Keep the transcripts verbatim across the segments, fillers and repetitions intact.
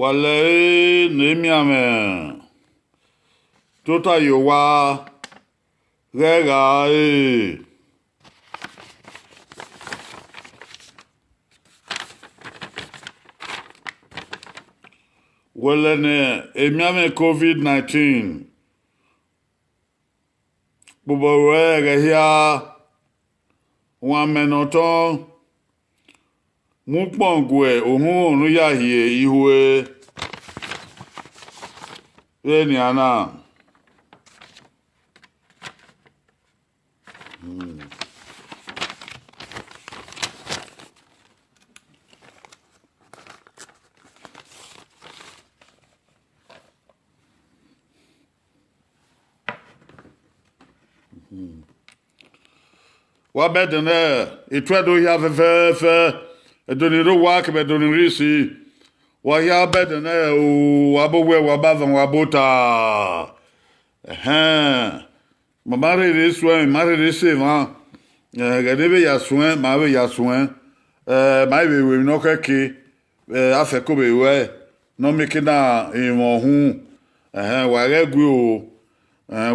Wa lẹre ne emianmwẹ tota ye owa ghẹ gha re. Wẹlẹ ne emianmwẹ covid nineteen kpobọ ruẹ ẹghẹ hia, wan mẹ ne ọ tọn, mu ukpọn gue uhunmwu ne u ya hie ihue vbe nian na. Wa bẹdẹ nẹ, ituẹ do hia fẹfẹfẹ, ẹdẹ ni rre owa kevbe ẹdẹ ni rre isi. Wa hia bẹdẹ nẹ o, wa bo wẹ, wa ba van, wa bo ta. Ẹhẹn, ma ma rherhe suẹn, ma rherhe sẹ emwa. Ẹghẹ ne vbe ya suẹn, ma vbe ya suẹn. Ma vbe ru emwi ne ọ khẹke, afẹko vbe ruẹ ne ọ mieke na emwa uhunmwu. Ẹhẹn, wa ghẹ gue o,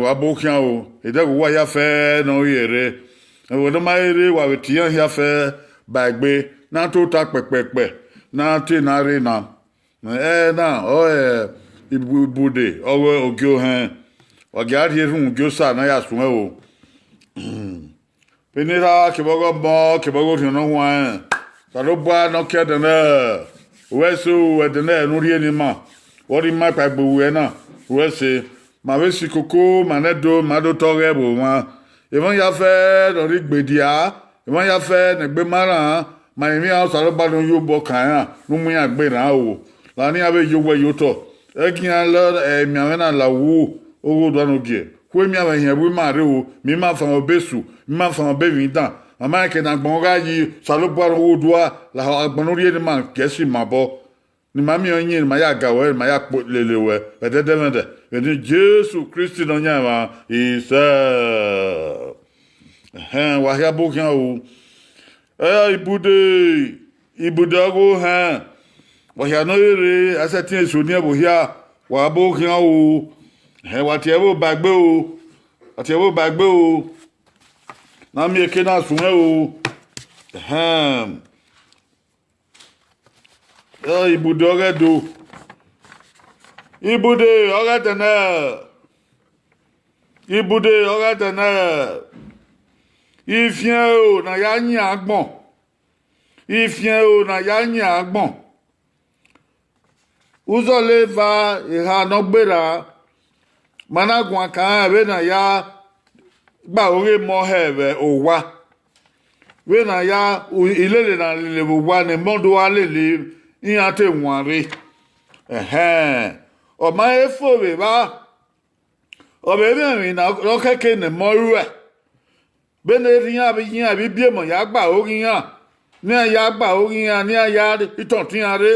wa bo khian o, edẹghe uwa hia fẹ ne ọ ghi rre. Ẹvbo ne ọ ma rre, wa vbe tie iran hia fẹ ba egbe, ne a tota kpẹkpẹkpẹ, ne a te ne a rre na. Ẹna ọrọre ibude ọghe ogie ohẹn, wa gia rhie erhunmwu gie osa ne a ya suẹn o. Vbene erha kevbe ọghe ọmọ kevbe ọghe orhiọn ne ọ huanrẹn, Osanobua ne ọ kie ẹdẹ nẹ, ruẹ ẹse o, ẹdẹ nẹ ne u rhie ne ima, vbe ọ rhie ima kpaegbe uwẹ na, ruẹ ẹse. Ma vbe si koko, ma nẹ ẹdo, ma do tọ ọghẹ vbe omwa. Emwa hia fẹ ne ọ rhie igbe dia, emwa hia fẹ ne egbe ma rran, ma emwi iran Osanobua ne u ye obọ kan iran, ne u mu iran gbe rran o, la ne iran vbe ye owẹ ye otọ. Ẹgian lọ, emianmwẹ na la uwu oghe odua ne ogie. Khu emianmwẹ hin ẹvbo ima rre o, mẹ ima fan obọ esu, mẹ ima fan obọ emwi dan. Ma ma rẹn ke ne agbọn gha yi Osanobua ne oghe odua lahọ agbọn ne u rhie ne ima gie ẹse ima obọ. Ne ima miẹn ọyẹn, ne ima ya ga ruẹ, ne ima ya kpo lele ruẹ vbe ẹdẹdẹmwẹdẹ. Vbe eni Jesu Kristi Nọyaẹnmwa, isẹ. Ẹhẹn, wa hia bo khian o. Ẹ, ibude, ibude ọghe ohẹn, wa hia ne ọ rherhe, a sẹtin eso ni ẹvbo hia, wa bo khian o. Ẹhẹn, wa tie ẹvbo ba egbe o, wa tie ẹvbo ba egbe o, ne a miẹn eke na suẹn o. Ẹhẹn. Ẹ, ibude ọghe Ẹdo, ibude ọghe ẹdẹ nẹ, ibude ọghe ẹdẹ nẹ, ifiẹn ro ne a ya yan agbọn, ifiẹn ro ne a ya yan agbọn. Uzọla eva eha ne ọ gberra, ma na guan kan rẹn vbene a ya gba oghe emọ hẹ vbe owa, vbene a ya ilele na lele vbe owa ne emọ do gha lele iran te wanrre. Ẹhẹn, ọ ma he fo vbe evba, ọ vbe mwẹ emwi ne ọ khẹke ne emọ ruẹ. Vbene erha iran vbe iran vbe ibiemọ ya gba oghe iran, ne iran ya gba oghe iran, ne iran ya itọntọn iran rre,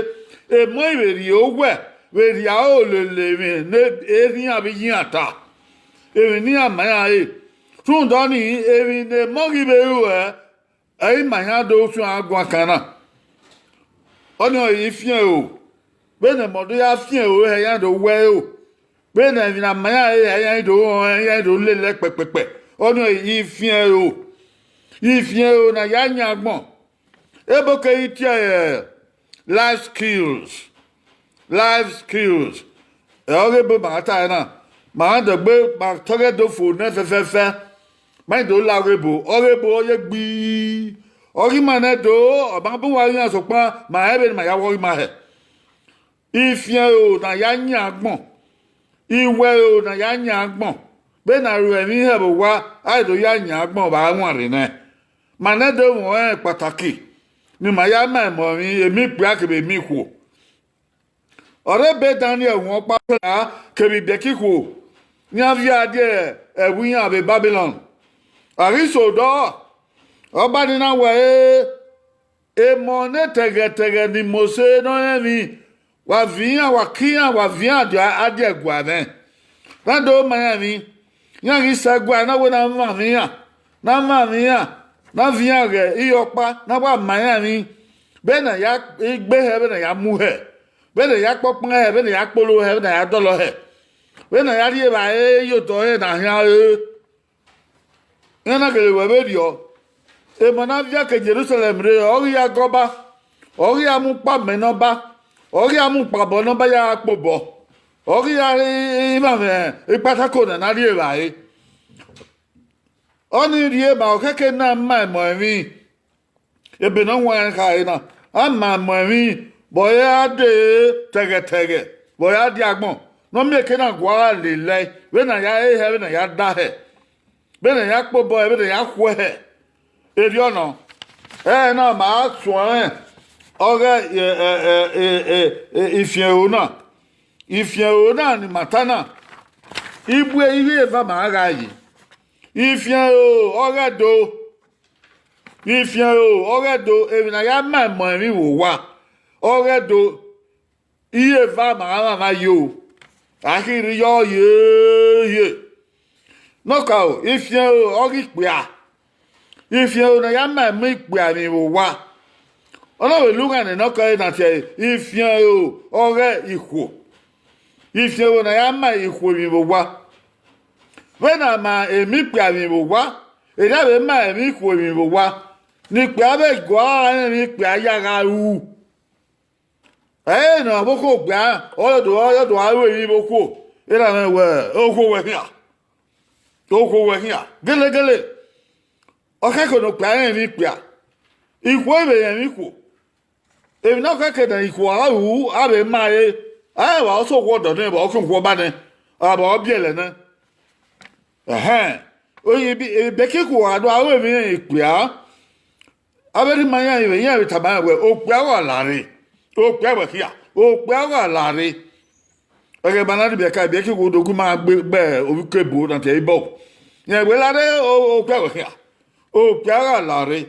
emọ i vbe rhie owẹ vbe rhie aro lele emwi ne erha iran vbe iran ta, emwi ne iran ma iran re. Rhunmwuda ọnii, emwi ne emọ ghi vbe ruẹ, ẹ i ma iran do suẹn guan kan na. Ọnii ọre ifiẹn ro, vbene emọ do ya fiẹn ro, hẹ iran do wẹ ẹro. Vbene emwi ne a ma iran re, hẹ iran do rọnrẹn, iran do lele kpẹkpẹkpẹ. Ọnii ọre ifiẹn ro, ifiẹn ro ne a ya yan agbọn. Ebo keghi tie life skills, life skills. Ẹ ọghe ebo ma ta ẹre na, ma dẹgbe ma tọghe do fo nẹ fẹfẹfẹ. Ma i do la ọghe ebo, ọghe ebo ọ ye gbii. Ọ ghi ma nẹ do, ọ ma bun uwa iran sokpan ma rẹn vbene ma ya wẹ ọ ghi ma hẹ. Ifiẹn ro ne a ya yan agbọn, iwẹ ro ne a ya yan agbọn, vbene a ru ẹmwẹ hẹ vbe owa, a i do ya yan agbọn vbe a wanrre nẹ. Ma nẹ do mwẹ ọnrẹn kpataki ne ima ya ma emọ emwi, emọ ikpia kevbe emọ ikhuo. Ọ rre ebe Daniẹl wọn ọkpa kevbe ibiẹka ikhuo ne iran viọ adie ẹvbo iran vbe Babilọn. A ghi sẹ odọ, ọba ni na wẹẹ, emọ ne tẹghẹtẹghẹ ne Mosis ne ọ rẹn emwi, wa viọ iran, wa ke iran, wa viọ iran dia adie ẹguae mwẹ. Na do ma iran emwi, iran ghi sẹ ẹguae na wẹ ne a mwamwa iran, ne a mwamwa iran, ne a viọ iran ghẹ iyọkpa, ne a wa ma iran emwi, vbene a ya gbe hẹ, vbene a ya mu hẹ. Vbene ya kpọkpan hẹ, vbene ya kpolo hẹ, vbene ya dọlọ hẹ, vbene ya rhie evbare ye otọ hẹ ne a khian re. Iran na gele wẹ vberriọ, emọ na viọ ke Jerusalem rre, ọ ghi ya gọba, ọ ghi ya mu ukpamẹ ne ọba, ọ ghi ya mu ukpabọ ne ọba ya kpobọ, ọ ghi ya re imwamwẹ ikpatako ne a na rhie evbare. Ọnii rhie ma ọ khẹke na ma emọ emwi. Ebe ne ọ huẹn khare na, a ma emọ emwi vbe ọ ya dee tẹghẹtẹghẹ, vbe ọ ya dee agbọn, ne ọ miẹn eke na gua lele ẹe, vbene a ya re hẹ, vbene a ya da hẹ, vbene a ya kpobọ hẹ, vbene a ya khuẹ hẹ. Erriọ nọ, ẹre na ma suẹn ọghe ifian ero na. Ifian ero na ni ma ta na, ibu ivbi eva ma gha yi. Ifian ero ọghe do, ifian ero ọghe do, emwi ne a ya ma emọ emwi vbe owa, ọghe do, iyeva ma gha mwamwa yo, a khin rhie yọ yeye. Nọkaro, ifian ero ọghe ikpia, ifian ero ne a ya ma emọ ikpia emwi vbe owa. Ọ na vbe lughan ne nọkẹre na tie ẹre, ifian ero ọghe ikhuo, ifian ero ne a ya ma ikhuo emwi vbe owa. Vbene a ma emọ ikpia emwi vbe owa, erha vbe ma emọ ikhuo emwi vbe owa, ne ikpia vbe gua rẹn emọ ikpia ya gha ru. Ẹre ne avbe okhuo okpia, ọ ya do, ọ ya do gha ru emwi vbe okhuo, erha mwẹ wẹ, okhuo wẹ khian, okhuo wẹ khian gelegele. Ọ khẹke ne okpia rẹn emwi ikpia, ikhuo vbe rẹn emwi ikhuo. Emwi ne ọ khẹke ne ikhuo a ru, a vbe ma ẹre, a rẹn vbe ọ sẹ okhuo ọdọ nẹ, vbe ọ khian okhuo ọba nẹ, vbe ọ biẹlẹ nẹ. Ẹhẹn, ibekikhuo a do aro emwi rẹn ikpia, avbe erha ima iran vbe, iran vbe tama rẹn wẹ, okpia gha la rre, okpia wẹ khian, okpia gha la rre. Ẹghẹ ma na rhie ibiẹka, ibiẹka ikhuo do gu ima gbe gbe ovbi ikebo na tie ẹre ibọ. Rẹn wẹ la rre, okpia wẹ khian, okpia gha la rre.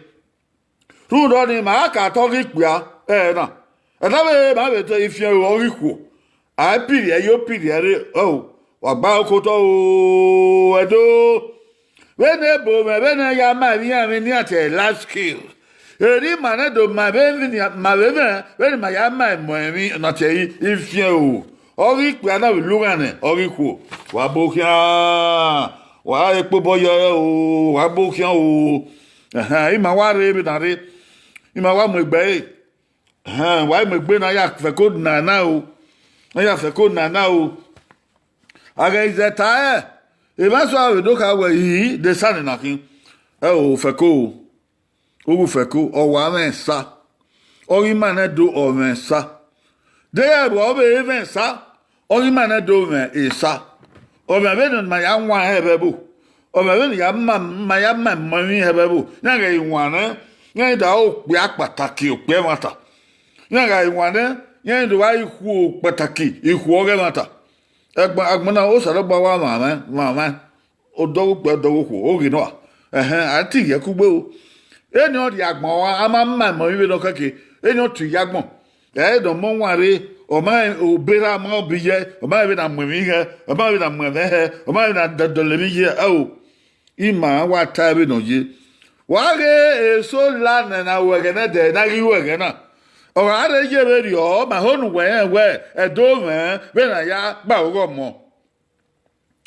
Rhunmwuda ọnii, ma gha ka tọ ghe ikpia ẹre na, ẹdẹ vbe ma vbe tọ ifian ero ọghe ikhuo, a i pirriẹ yo pirriẹ rre, ọ, wa gba okotọ o, Ẹdo. Vbene ebo mwẹ, vbene a ya ma emwi iran vbe nian tie life skill, erha ima nẹ do ma vbe ma vbe mwẹ, vbene ima ya ma emọ emwi na tie ifian ero ọghe ikpia na vbe lughan nẹ ọghe ikhuo. Wa bo khian, wa re kpobọ yọ o, wa bo khian o. Ẹhẹn, ima wa rre vbe na rre, ima wa mu egbe ẹre. Ẹhẹn, wa mu egbe ne a ya fẹko na na o, a ya fẹko na na o. A ghẹ i zẹ ta rẹ, emwa eso a vbe do kha wẹ, I de sani na khin. Ẹ o, fẹko o. Uwu fẹko, ọ wa mwẹ esa, ọghe ima nẹ do ọ mwẹ esa. Deghẹ vbe ọ vbe mwẹ esa, ọghe ima nẹ do mwẹ esa. Ọ mwẹ vbene ma ya wan hẹ vbe ẹvbo, ọ mwẹ vbene ya ma, ma ya ma emọ emwi hẹ vbe ẹvbo. Iran ghẹ i wan nẹ, iran i da okpia kpataki okpia ẹmwata. Iran gha i wan nẹ, iran i do gha ikhuo kpataki ikhuo ọghe ẹmwata. Ẹgbọn, agbọn na, Osanobua wa mwamwa, mwamwa. Odọghe okpia, odọghe okhuo, oghe nọ a. Ẹhẹn, a te ghi kugbe o. Eni ọ rhie agbọn, a ma ma emọ emwi vbene ọ kẹke, eni ọ te ye agbọn. Ẹ i dọ ọmọ wan rre, ọ ma rẹn obọ erha, ọ ma rẹn obọ iyẹ, ọ ma rẹn vbene a mu emwi hẹ, ọ ma rẹn vbene a mu ẹmwẹ hẹ, ọ ma rẹn vbene a dọlọ emwi ye, ẹ o. Ima wa ta vbene ọ ye. Wa ghe eso la nẹ ne a ru ẹghẹ nẹdẹ ne a ghi ru ẹghẹ na. Ọ gha rre ye vberriọ, ma ho ne uwẹ rẹn wẹ, Ẹdo mwẹ vbene a ya gbe aro ghe ọmọ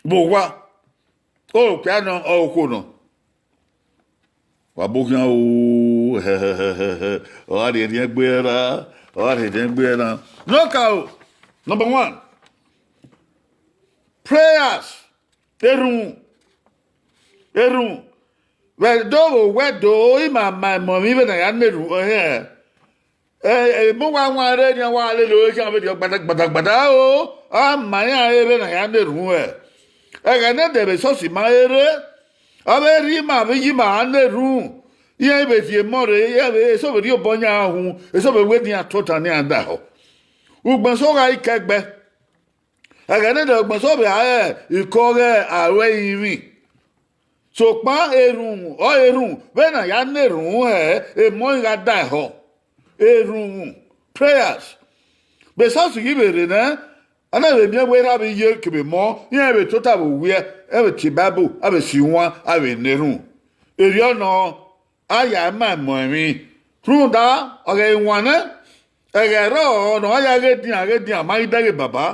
vbe owa, okpia nọ, ọ okhuo nọ. Wa bo khian o, ọ gha rhie rhiẹn gbe ẹre na, ọ gha rhie rhiẹn gbe ẹre na. Nọkaro, number one, prayers, erhunmwu, erhunmwu. Vbe Ẹdo vbe owẹ do, ima ma emọ emwi vbene a ya na erhunmwu hẹ. Emọ uwa wan rre, ne iran wa lele ore khian vberriọ gbada gbada gbada o, a ma iran re vbene a ya na erhunmwu hẹ. Ẹghẹ nẹdẹ vbe esọsi ma rre, avbe erha ima vbe iye ima ra na erhunmwu, iran vbe rhie emọ rre, iran vbe, eso vbe rhie obọ yan hun, eso vbe wẹ ne iran tota ne iran daehọ. Ugbẹn eso gha i kẹgbẹ. Ẹghẹ nẹdẹ ugbẹn eso vbe a re ikọ ọghe aro ẹrinmwi. Sokpan erhunmwu, ọ erhunmwu, vbene a ya na erhunmwu hẹ, emọ i gha daehọ. Erhunmwu, prayers. Vbe esọsi ghi vbe rre nẹ, a na vbe miẹn wẹ erha vbe iye kevbe emọ, iran vbe tota vbe owiẹ, ẹ vbe tie Baibol, a vbe si wan, a vbe na erhunmwu. Erriọ nọ, a ya ma emọ emwi. Rhunmwuda, ọ ghẹ i wan nẹ, Ẹghẹ rrọọ ne ọ ya ghe dian ghe dian ma ghi dẹghe baba.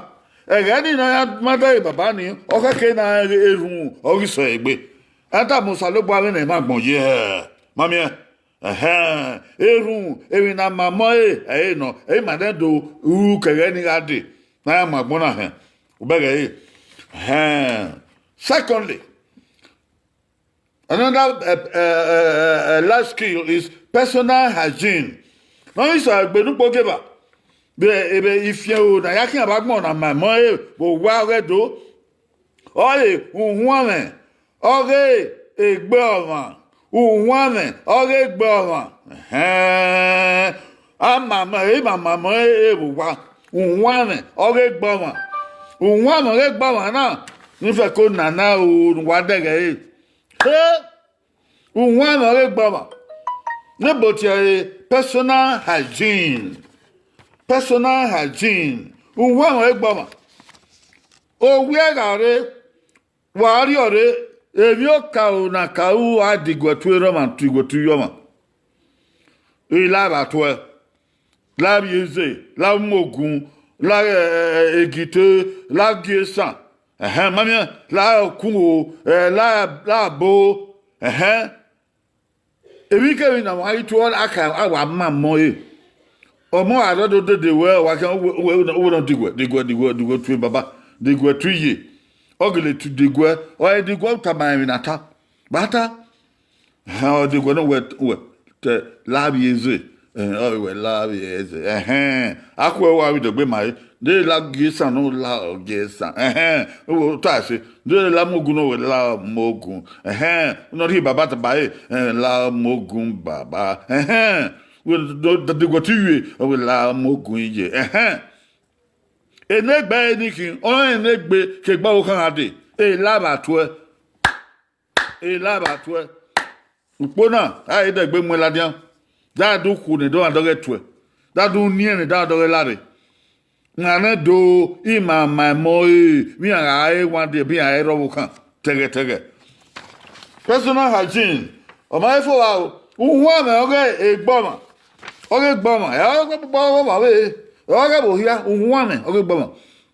Ẹghẹ nii ne ọ ya ma dẹghe baba ni, ọ khẹke na erhunmwu ọ ghi sẹ egbe. Ẹta mu Osanobua vbene ma gbọn ye, ma miẹn. Ẹhẹn, erhunmwu, emwi ne a ma mọ ẹre, ẹre nọ, ẹ i ma nẹ do ru kẹghẹ ni gha dee, ne a ya mu agbọn na hẹn, u bẹghe ẹre. Ẹhẹn. Secondly, another uh, uh, uh, uh, life skill is personal hygiene. Ne ọ ghi sẹ egbe ne ukpo gieva, vbe ebe ifian ro ne a ya khian vbe agbọn na ma mọ ẹre vbe owa ọghe do, ọre uhuanmwẹ ọghe egbe ọmwa, uhuanmwẹ ọghe egbe ọmwa. Ẹhẹn, a ma mọ, ẹ i ma ma mọ ẹre vbe owa, uhuanmwẹ ọghe egbe ọmwa, uhuanmwẹ ọghe egbe ọmwa na, ne fẹko nana ro ne uwa dẹghe ẹre. He, uhuanmwẹ ọghe egbe ọmwa, ne botiẹ re personal hygiene, personal hygiene, uhuanmwẹ ọghe egbe ọmwa. Owiẹ gha rre, wa rriọ rre, emwi okaro na ka ru a diguẹ tu erha ọmwa, diguẹ tu iye ọmwa. I la vbe atuẹ, la vbe eze, la mu ogun, la egite, la gie esan, ẹhẹn, ma miẹn, la okunro, la abo, ẹhẹn. Emwikemwi ne a wa ghi tuẹ, a ka a wa ma mọ ẹre. Ọmọ gha rre do dede wẹ, wa khian, uwẹ nọ diguẹ diguẹ diguẹ diguẹ tue baba, diguẹ tue iye. Ọ gele tu diguẹ, ọ ghi diguẹ, u tama rẹn emwi ne a ta, vbe a ta. Ẹhẹn, ọ diguẹ nọ, wẹ, wẹ te la vbe eze, ẹhẹn, ọ wẹ la vbe eze, ẹhẹn, a khuẹ wa vbe dọgbe ma re, de la gie esan nọ, la gie esan, ẹhẹn, u ta ẹse, de la mu ogun nọ, wẹ la mu ogun, ẹhẹn, u nọ rhie baba taba re, la mu ogun baba, ẹhẹn, wẹ diguẹ te iye, ọ wẹ la mu ogun iye, ẹhẹn. Enegbe ẹre ni khin, ọnrẹn enegbe ke egbe ọvbokhan gha dee, e la vbe atuẹ, e la vbe atuẹ. Ukpo na, a i dẹgbe muẹn ladian, da do ukhu ne dọmwa dọghẹ tuẹ, da do uniẹn ne dọmwa dọghẹ lare. Iran nẹ do, ima ma emọ ẹre, vbe iran gha re wan dee, vbe iran gha re ọvbokhan tẹghẹtẹghẹ. Personal hygiene, ọ ma he fo vba o, uhuanmwẹ ọghe egbe ọmwa, ọghe egbe ọmwa, ẹ ọghe ọkpọkpọ ọmwa vbe, ẹ ọghe vbe ohia, uhuanmwẹ ọghe egbe ọmwa.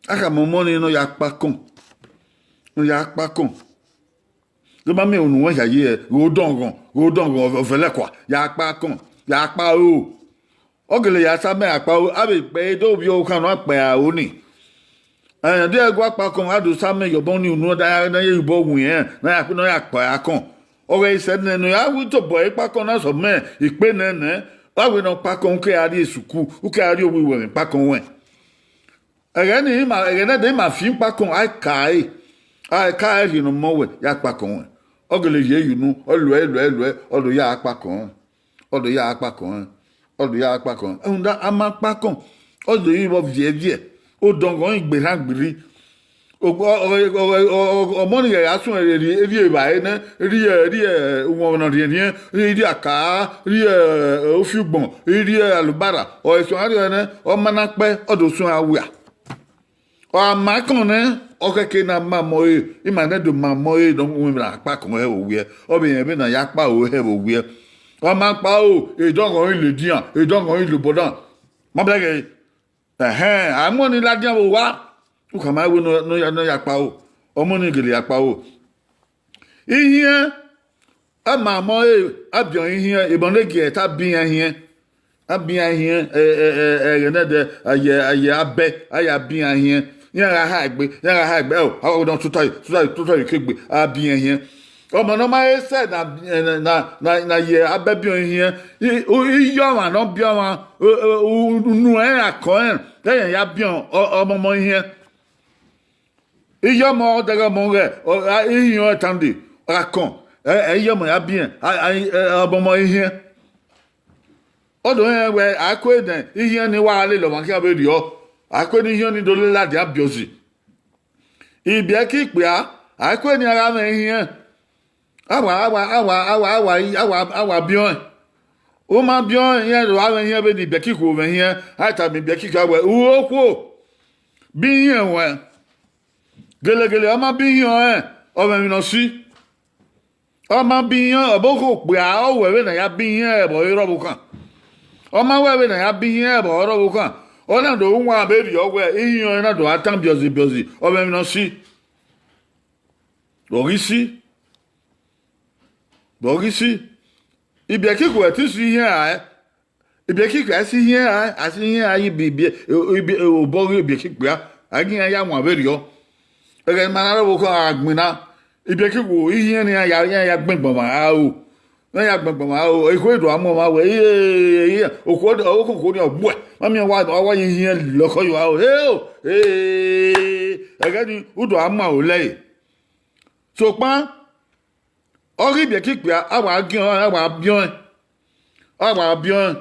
A khama ọmọ nii ne ọ ya kpa akọn, ne ọ ya kpa akọn. Ghe ma miẹn unu wẹn hia ye, ghe odọnghọn, ghe odọnghọn, ọvẹlẹkua, ya kpa akọn, ya kpa aro. Ọ gele ya sa amẹ akpa aro, a vbe kpẹ ẹre do vbiẹ ọvbokhan nọ, a kpẹ aro ni. Ẹn, de ẹguae kpa akọn, a do sa amẹ ye obọ ni, unu da ya, ne a ye obọ winna, ne a ya kpe, ne ọ ya kpa akọn. Ọ ghẹ sẹ nẹ ne ọ ya ru tobọ ẹre kpa akọn na, sẹ mẹ ikpe nẹ nẹ, a wẹ ne ọ kpa akọn, u ke ra rrie sukuu, u ke ra rrie owiwẹ vbe kpa akọn wẹn. Ẹghẹ nii ma, ẹghẹ nẹdẹ ma fi kpa akọn, a ka ẹre, a ka ẹre rhie ne ọmọ wẹ ya kpa akọn wẹn. Ọ gele rhie ye unu, ọ luẹ, luẹ, luẹ, ọ do ya kpa akọn, ọ do ya kpa akọn, ọ do ya kpa akọn. Rhunmwuda a ma kpa akọn, ọ do yi vbọ viẹ viẹ, odọnghọn gberhan gberri. Ọmọ ni ghẹ gha suẹn rrie evbare nẹ, rrie, rrie uwọnmwẹ ne ọ rhiẹnrhiẹn, rrie aka, rrie ofiugbọn, rrie alobara, ọ i suẹn gha rrie nẹ, ọ ma na kpẹ, ọ do suẹn gha wia. Ọ gha ma akọn nẹ, ọ khẹke ne a ma mọ ẹre, ima nẹ do ma mọ ẹre ne ọ wẹ na kpa akọn hẹ vbe owiẹ, ọ vbe rẹn vbene a ya kpa aro hẹ vbe owiẹ. Ọ ma kpa aro, edọnghọn i ladian, edọnghọn i lobọ dan. Ma bẹghe, ẹhẹn, a mu ọnii ladian vbe owa, u khama wẹ ne ọ ya, ne ọ ya kpa aro, ọmọ ni gele ya kpa aro. Ihiẹn, a ma mọ ẹre, a biọn ihiẹn, emọ ne gie ta bian ihiẹn, a bian ihiẹn, ẹghẹ nẹdẹ, a ye, a ye abẹ, a ya bian ihiẹn, iran gha ha egbe, iran gha ha egbe, ẹo, a wa wẹ ne ọ tota, tota, tota ke egbe, a bian ihiẹn. Ọmọ ne ọ ma he sẹ na, na, na, na ye abẹ biọn ihiẹn, iye ọmwa ne ọ biẹ ọmwa, unu ẹnrẹn akọn ẹnrẹn, ẹrẹn ya biọn ọmọmọ ihiẹn. Iye ọmọ, ọ dẹghe ọmọ ghẹ, ihiẹn ọnrẹn tan dee, akọn, ẹ, iye ọmọ ya biẹn, ọmọmọ ihiẹn. Ọ do rẹn wẹ, a kue nẹ, ihiẹn ni wa lele ọmwa khian vberriọ, a kue ne ihiẹn ni do lele ladian biọzi. Ibiẹki ikpia, a kue ne iran gha mwẹ ihiẹn. A wa, a wa, a wa, a wa, a wa, a wa, a wa biọn ẹn. U ma biọn ẹn, iran do gha mwẹ ihiẹn vbene ibiẹki ikhuo mwẹ ihiẹn, a tama ibiẹki ikpia wẹ, u ro okhuo, biẹ ihiẹn ruẹn. Gelegele ọ ma biẹ ihiẹn ọnrẹn, ọ mwẹ emwi ne ọ si. Ọ ma biẹ ihiẹn, ọ bọ okhuo okpia, ọ wẹ vbene a ya biẹ ihiẹn ẹvbo ere ọvbokhan. Ọ ma wẹ vbene a ya ba ihiẹn ẹre vbe ọrọvbokhan, ọ na do ru wan vberriọ wẹ ihiẹn ọnrẹn na do gha tan biọzi biọzi, ọ mwẹ emwi ne ọ si. Vbe ọ ghi si? Vbe ọ ghi si? Ibiẹka ikpia te si ihiẹn rae. Ibiẹka ikpia si ihiẹn rae, a si ihiẹn rae ye ibi, ibi, ibi, obọ ghe ibiẹka ikpia, a ghi iran ya wan vberriọ. Ẹghẹ ne ima na rre ọvbokhan gha gbinna, ibiẹka ikpia ihiẹn ne iran ya, iran ya gbẹn gbọmwa aro. Iran ya gbẹn gbọmwa aro, ekhue do a mu ọmwa wẹ, iye, okhuo, okhuo ni ọ gbuẹ, ma miẹn wa, wa ye ihiẹn lọkọ yo aro, heo, ẹghẹ ni u do a mu aro lẹre. Sokpan, ọ ghi ibiẹka ikpia, a wa giẹn ọnrẹn, a wa biẹn ọnrẹn, a wa biẹn ọnrẹn.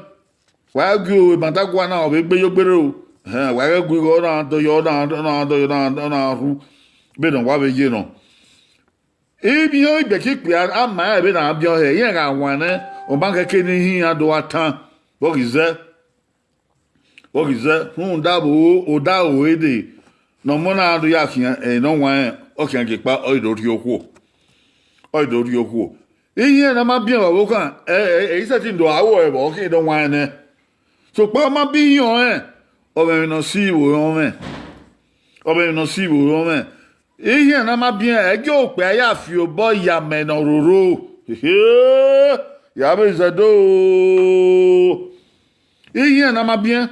Wa ghẹ gie oro emadaguan na, ọ vbe gbe yo gberre o. Ẹhẹn, wa ghẹ gu igho na dọyọ, na, na dọyọ, na, na rhu vbene ọ wa vbe ye nọ. Ibiẹn ibiẹka ikpia, a ma rẹn vbene a biẹn ọnrẹn hẹ, iran gha wan nẹ, ọ ma khẹke ne ihiẹn iran do gha tan, vbe ọ ghi zẹ. Vbe ọ ghi zẹ, rhunmwuda vbe odaro ẹre dee, ne ọmọ na do ya khian, ẹre ne ọ wan rẹn, ọ khian gie kpa, ọ ghi do rhie okhuo. Ọ ghi do rhie okhuo. Ihiẹn ne a ma biẹn vbe ọvbokhan, ẹ, ẹ, ẹ i sẹtin do aro ẹre vbe ọ khian do wan rẹn nẹ. Sokpan ọ ma ba ihiẹn ọnrẹn, ọ mwẹ emwi ne ọ si vbe oro mwẹ. Ọ mwẹ emwi ne ọ si vbe oro mwẹ. Ihiẹn ne a ma biẹn, ẹ gie okpia ya fi obọ ye amẹ ne ọ roro. Ehe, ya vbe zẹdẹ o. Ihiẹn ne a ma biẹn,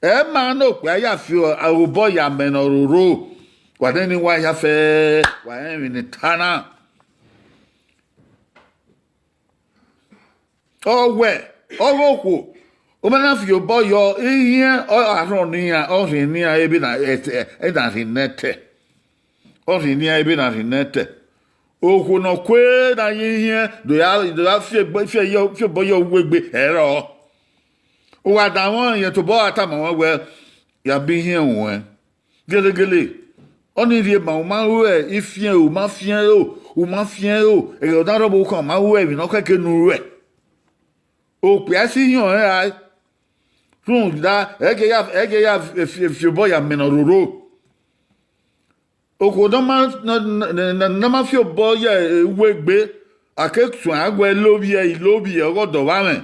ẹ ma ne okpia ya fi obọ ye amẹ ne ọ roro. Wa nene wa ya fẹ, wa rẹn emwi ne I ta na. Ọ wẹ, ọ ghe okhuo, ọ ma na fi obọ yọ, ihiẹn ọ gha rhọn ne iran, ọ rhiẹn ne iran ebe na, ẹ, ẹ, ẹ na rhiẹn nẹtẹ. Ọ rhiẹn ne iran ebe na rhiẹn nẹtẹ. Okhuo ne ọ kue na ye ihiẹn, do ya, do ya fi egbe, fi ẹyọ, fi obọ yọ uwu egbe, ẹrọ. U gha danmwẹ ọnrẹn, rẹn tobọ ra tama ruẹ wẹ, ya ba ihiẹn ruẹn. Gelegele, ọnii rhie ma, u ma ru ẹre, I fiẹn o, u ma fiẹn o, u ma fiẹn o, ẹghẹ ne ọ na rre ọvbokhan, u ma ru ẹre emwi ne ọ khẹke ne u ru ẹre. Okpia si ihiẹn ọnrẹn rae, rhunmwuda, ẹ gie ya, ẹ gie ya fi, fi, fi obọ ye amẹ ne ọ roro. Okhuo ne ọ ma, ne, ne, ne, ne ọ ma fi obọ ye uwu egbe, a ke suẹn a wẹ ilovbiẹ, ilovbiẹ ọghe ọdọ vbe amwẹ.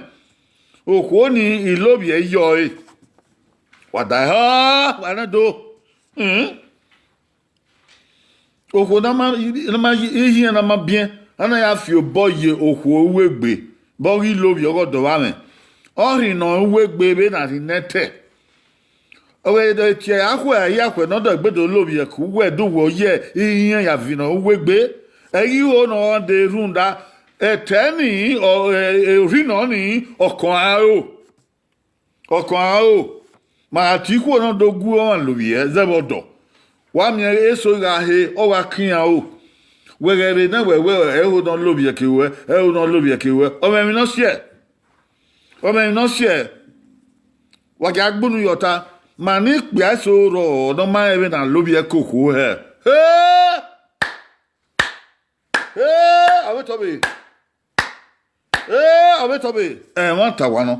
Okhuo ni ilovbiẹ yọ ẹre. Wa da ha, wa na do. Hmm. Okhuo ne a ma, ne a ma, ihiẹn ne a ma biẹn, a na ya fi obọ ye okhuo uwu egbe, vbe ọ ghi ilovbiẹ ọghe ọdọ vbe amwẹ. Ọ rhiẹn nọ uwu egbe vbene a rhiẹn nẹtẹ. Ọ vbe do tie akhuẹ, a ya akhuẹ ne ọ dọ egbe do lovbiẹ ke uwu ẹdẹ uwẹ ọ ye ihiẹn ya viọ nọ uwu egbe. Ẹ i ghi ho ne ọ dee rhunmwuda, ẹtẹ ni, ọ, ẹ, ẹ, orhi nọ ni, ọ kọn aro. Ọ kọn aro. Ma gha tie ikhuo ne ọ do gu ọmwa lovbiẹ zẹ vbe ọdọ. Wa miẹn eso gha he, ọ wa ke iran aro. Wẹ ghẹ rre nẹ wẹ wẹ ẹho ne ọ lovbiẹ ke ruẹ, ẹho ne ọ lovbiẹ ke ruẹ. Ọ mwẹ emwi ne ọ siẹ. Ọ mwẹ emwi ne ọ siẹ. Wa gia gbunu yọ ta, ma ne ikpia eso rrọọ ne ọ ma rẹn vbene a lovbiẹ ke okhuo hẹ. He! He! Avbe otọ vbe. He! Avbe otọ vbe. Ẹmwata wa nọ.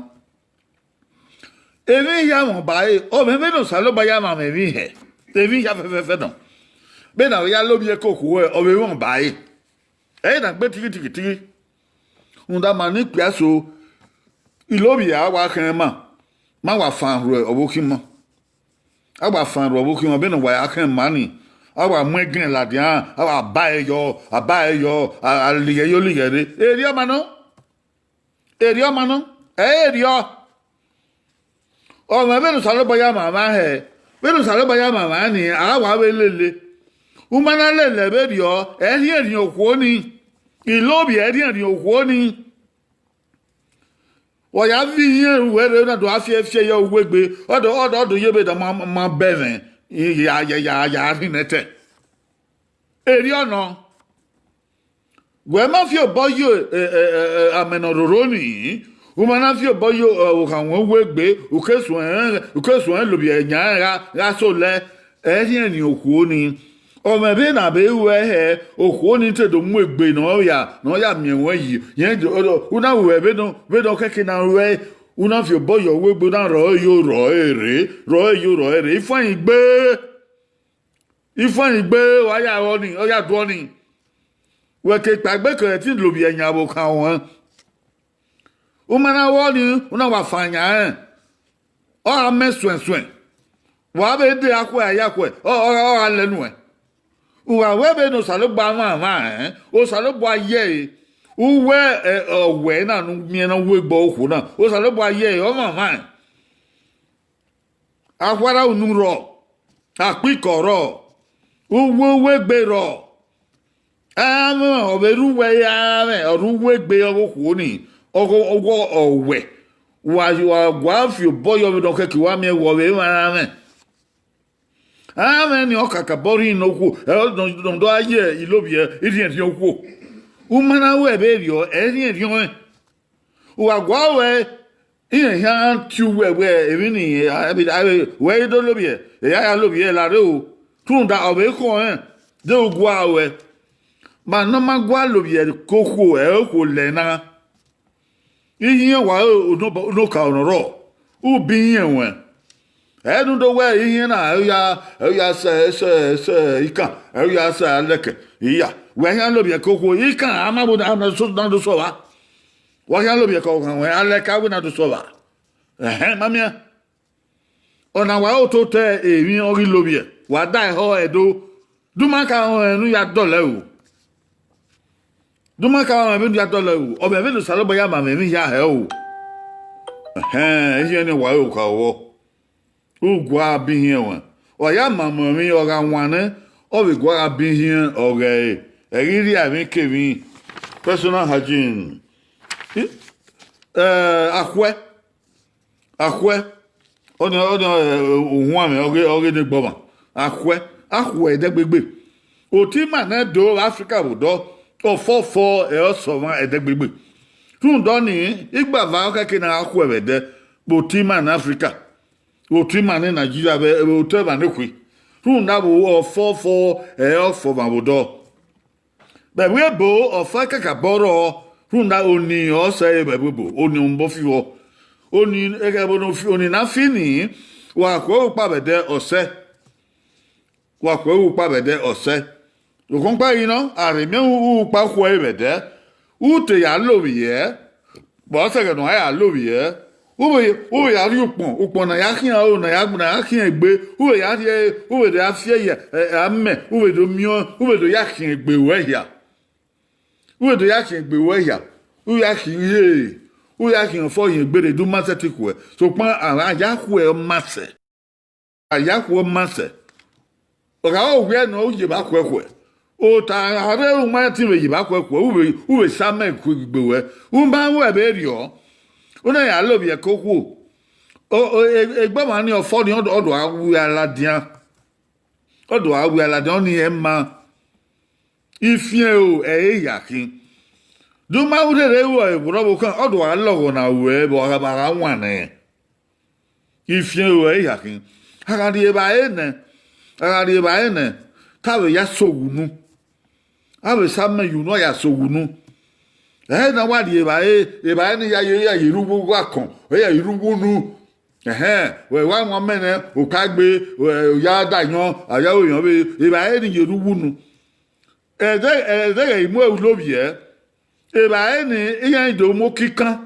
Emwi hia mwẹ ọba ẹre, ọ mwẹ vbene Osanobua ya mwamwa emwi hẹ. Emwi hia fẹfẹfẹ nọ. Vbene a ya lovbiẹ ke okhuo hẹ, ọ vbe mwẹ ọba ẹre. Ẹ i na gbe tighi tighi tighi. Rhunmwuda ma ne ikpia eso, ilovbiẹ a wa khẹn ma, ma wa fan rhuẹ ọvbokhan ima. A wa fan rhuẹ ọvbokhan ima, vbene wa ya khẹn ma ni, a wa mu ẹgẹn ladian, a wa ba ẹre yọ, a ba ẹre yọ, a, a lighe yo lighe rre. Erriọ ma nọ. Erriọ ma nọ. Ẹ i erriọ. Ọ mwẹ vbene Osanobua ya mwamwa hẹ, vbene Osanobua ya mwamwa ni, a wa vbe lele. U ma na lele vberriọ, ẹ rhiẹnrhiẹn okhuo ni. Ilovbiẹ rhiẹnrhiẹn okhuo ni. Wa ya viọ ihiẹn ruẹ rre na do gha fiẹ fiẹ ye uwu egbe, ọ do, ọ do, ọ do ye vbe da ma, ma bẹ ẹmwẹ, ya, ya, ya, ya rhiẹn nẹtẹ. Erriọ nọ. Wẹ ma fi obọ ye, ẹ, ẹ, ẹ, ẹ, amẹ ne ọ roro ni, u ma na fi obọ ye, ẹ, okhanmwẹ uwu egbe, u ke suẹn, u ke suẹn lovbiẹ yan gha, gha so lẹ, ẹ rhiẹnrhiẹn okhuo ni. Ọ mwẹ vbene a vbe ruẹ hẹ, okhuo ni te do mu egbe ne ọ ya, ne ọ ya miẹn ruẹ yi, rẹn do, u na ruẹ vbene, vbene ọ khẹke na ruẹ, u na fi obọ ye uwu egbe, u na rrọọ yo rrọọ rre, rrọọ yo rrọọ rre, ifuanyin gbe. Ifuanyin gbe, ọ ya rọ ni, ọ ya duọ ni. Wẹ ke kpaegbe ke ẹtin lovbiẹ yan vbe okhanmwẹ. U ma na vbọ ni, u na wa fan yan rẹn, ọ gha mẹ suẹnsuẹn. Wa vbe de akhuẹ a ya khuẹ, ọ ọ ọ gha lẹ nuẹn. U gha wẹ vbene Osanobua mwamwa rẹn, Osanobua ye ẹre, uwu ẹ, ọwẹ na ne u miẹn ne ọ wu egbe okhuo na, Osanobua ye ẹre, ọ mwamwa rẹn. Akhuara unu rrọọ, akpikọ rrọọ, uwu uwu egbe rrọọ. Amwẹ ọ vbe rre uwu ẹre, amwẹ ọ rre uwu egbe ọghe okhuo ni, ọghe ọwẹ, wa wa gua fi obọ yọ vbene ọ khẹke wa miẹn wẹ ọ vbe mwamwa amwẹ. Amwẹ ni ọ kakabọ rhie ne okhuo, ẹ, ọ nọ nọ do a ye ilobọ irhiẹnrhiẹn okhuo. U ma na ru ẹvbo erriọ, ẹ i rhiẹnrhiẹn ọnrẹn. U gha gua ruẹ, irẹn khian tie uwẹ wẹ emwi ni, a, a, a, wẹ i do lobọ, ẹ ya ya lobọ ẹre la rre o. Rhunmwuda ọ vbe khọn rẹn, de u gua ruẹ. Ma ne ọ ma gua lobọ ẹre ke okhuo, ẹ okhuo lẹ na. Ihiẹn wa re onobọ- onokaro ne ọ rrọọ, u bi ihiẹn ruẹn. Ẹ ne u do wẹ ihiẹn na, ẹ ya, ẹ ya sẹ, sẹ, sẹ ikan, ẹ ya sẹ alẹkẹ, iya. Wẹ khian lobọ ẹre ke okhuo, ikan a ma vbe na na so- na do sẹ ọvba. Wa khian lobọ ẹre ke ọghan ruẹn, alẹkẹ a vbe na do sẹ ọvba. Ẹhẹn, ma miẹn. Ọna wa re ototọ emwi ọ ghi lobọ ẹre, wa da ẹhọ ẹre do. Duma ka rọnrẹn ne u ya dọlọ ẹre o. Duma ka rọnrẹn vbene u ya dọlọ ẹre o. Ọ mwẹ vbene Osanobua ya ma mwẹ emwi hia hẹ o. Ẹhẹn, ihiẹn ni wa re okaro vbọ. U gua bi ihiẹn ruẹn. Wa ya ma mu emwi ọ gha wan nẹ, ọ vbe gua gha bi ihiẹn ọghẹ ẹre. Ẹ ghi rhie emwi kemwi. Personal hygiene. I- eh, akhuẹ. Akhuẹ, ọnii, ọnii, eh, uhuanmwẹ ọghe, ọghe ne egbọmwa. Akhuẹ, akhuẹ ẹdẹgbegbe. Otu ima ne do vbe Africa vbe odọ, ọfọfọ ẹ ọ sẹ ọmwa ẹdẹgbegbe. Rhunmwuda ọnii, igbava ọ khẹke ne a gha khuẹ vbe ẹdẹ, vbe otu ima ne Africa, vbe otu ima ne Nigeria, vbe, vbe otọ emwa ne khui. Rhunmwuda vbe ọfọfọ ẹ ọ sẹ ọmwa vbe odọ. Vbe ẹvbo ebo, ọfọ kakabọ rrọọ, rhunmwuda oni ọ sẹ ẹre vbe ẹvbo ebo, oni ọmobọ fi vbọ. Oni, ẹghẹ vbe oni fi- oni na fi ni, wa khuẹ ukpa vbe ẹdẹ ọ sẹ. Wa khuẹ ukpa vbe ẹdẹ ọ sẹ. Sokpan ọkpa ghi nọ, a rhe miẹn ukpa khuẹ vbe ẹdẹ, u te ya lobọ ẹre, vbe ọ sẹ ẹghẹ ne ọ ya lobọ ẹre, u vbe, u vbe ya rhie ukpọn, ukpọn ne a ya khian aro, ne a ya, ne a ya khian egbe, u vbe ya rhie, u vbe do ya fi ẹre, ẹ, amẹ, u vbe do miẹn, u vbe do ya khian egbe ruẹ hia. U vbe do ya khian egbe ruẹ hia, u ya khian irhe, u ya khian ọfọ hin egbe rre, de u ma sẹtin khuẹ. Sokpan a ya khuẹ ọ ma sẹ. A ya khuẹ ọ ma sẹ. Ọ gha re owiẹ nọ, u ye evba khuẹ khuẹ. Ota gha rre, u ma sẹtin vbe ye evba khuẹ khuẹ, u vbe, u vbe sa amẹ khuegbe ruẹ. U ma ru ẹvbo erriọ, u na ya lobọ ẹre ke okhuo. O, o, e- egbe ọmwa ni ọfọ ni, ọ do- ọ do gha wu a ladian. Ọ do gha wu a ladian, ọnii ẹ ma. Ifiẹn ro ẹre hia khin. De u ma ru rherhe ru ẹre vbe ọvbokhan, ọ do gha lọghọ na ruẹ vbe ọ gha wan nẹ. Ifiẹn ro ẹre hia khin. A gha rhie evbare nẹ, a gha rhie evbare nẹ, te a vbe ya sẹ oghunu. A vbe sa amẹ ye unu, a ya sẹ oghunu. Ẹre ne a wa rhie evbare, evbare ni ya ye, ya ye rre uwu akọn, ọ ya ye rre uwu unu. Ẹhẹn, wẹ wa wan amẹ nẹ, okagbe, wẹ ya da ayọn, a ya ru emwi ọvbehe, evbare ni ye rre uwu unu. Ẹdẹ, ẹdẹ ghẹ i mu ẹre lobọ ẹre, evbare ni iran do mu okikan.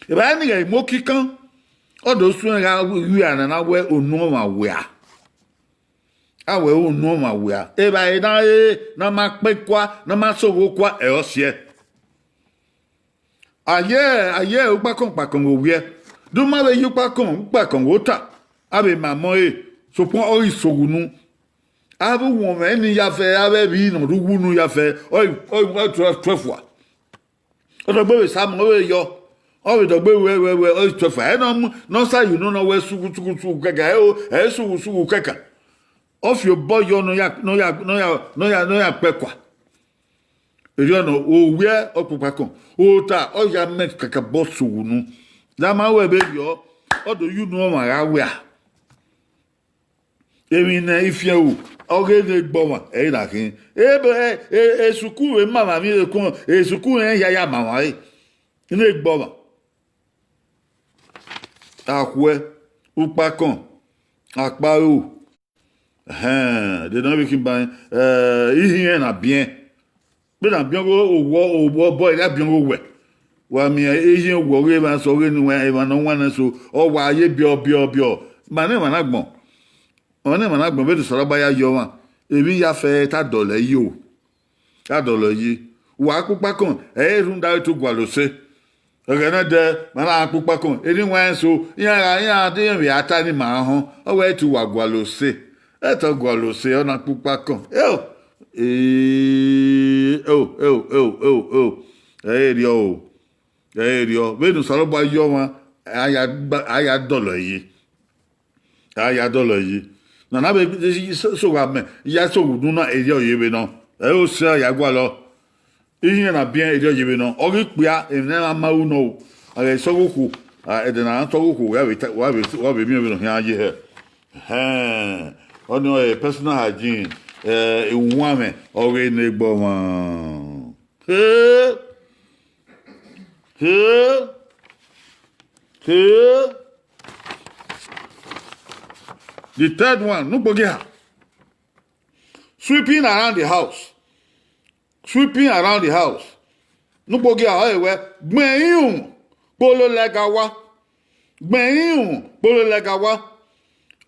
Evbare ni ghẹ i mu okikan, ọ do suẹn gha ru iran nana wẹ unu ọmwa wia. A wẹ unu ọmwa wia. Evbare na re, ne a ma kpẹn kua, ne a ma sẹ oghẹ kua, ẹre ọ siẹ. A ye, a ye ukpakọn ukpakọn vbe owiẹ. De u ma vbe ye ukpakọn ukpakọn vbe ota, a vbe ma mọ ẹre, sokpan ọ ghi sẹ oghunu. Avbe uwọnmwẹ ni ya fẹ, avbe ẹvbi nọ rre uwu unu ya fẹ, ọ ghi, ọ ghi, ọ ghi tuẹ, tuẹ fua. Ọ dọgbe vbe sa amẹ, ọ vbe yọ, ọ vbe dọgbe wẹ, wẹ, wẹ, ọ ghi tuẹ fua. Ẹre ne ọ mu, ne ọ sa ye unu ne ọ wẹ sughu, sughu, sughu kẹkan, ẹre o, ẹre sughu, sughu kẹkan. Ọ fi obọ yọ ne ọ ya, ne ọ ya, ne ọ ya, ne ọ ya, ne ọ ya kpẹn kua. Erriọ nọ, owiẹ ọkpokpakọn, ota ọ ya mẹ kakabọ sẹ oghunu. Da ma ru ẹvbo erriọ, ọ do ye unu ọmwa gha wia. Emwi ne ifiẹn ru, ọghe ne egbọmwa, ẹre na khin. Ebe, e, e, esukuru vbe ma emwa vbe irekun, esukuru rẹn hia ya ma emwa re. Ne egbọmwa. Akhuẹ, ukpakọn, akpao, ẹhẹn, de nọ vbe khin ban, eh, ihiẹn na biẹn. Vbene a biẹn ọghe owọ, owọ obọ, ẹre a biẹn ọghe owẹ. Wa miẹn ehiẹn wọ ọghe emwa sẹ ọghe ne uwa emwa ne ọ wan nẹ so, ọ wa ye biọ biọ biọ. Ma nẹ emwa na agbọn, ọ nẹ emwa na agbọn vbene Osanobua ya yọ ọmwa, emwi ya fẹ ta dọlọ yi o, ta dọlọ yi. Wa kpukpa kọn, ẹ i rhunmwuda ẹre te u gualọ ose. Ẹghẹ nẹdẹ, ma na kpukpa kọn, eni wan rẹn so, iran gha, iran deghẹ vbe a ta ne ima họn, ọ wẹ te uwa gualọ ose. Ẹ te gualọ ose, ọ na kpukpa kọn. Eo, eo, eo, eo, eo, eo. Ẹ i rriọ o, ẹ i rriọ. Vbene Osanobua yọ ọmwa, a ya gba, a ya dọlọ yi. A ya dọlọ yi. Nana vbe so gha mẹ, ya so wu na erriọ ye vbe nọ. Ẹ i ose a ya gualọ. Ihiẹn na biẹn erriọ ye vbe nọ. Ọ ghi kpia, emwi ne a ma ru nọ o. A ghẹ sẹ ọghe okhuo, a, ẹdẹ na sẹ ọghe okhuo, wa vbe ta, wa vbe, wa vbe miẹn vbene ọ khian ye hẹ. Ẹhẹn. Ọnii ọre personal hygiene, eh, uwanmwẹ ọghe ne egbe ọmwa. He! He! He! The third one, ne ukpogiha. Sweeping around the house. Sweeping around the house. Ne ukpogiha ọre wẹ, gbẹn irun kpolo lẹga owa. Gbẹn irun kpolo lẹga owa.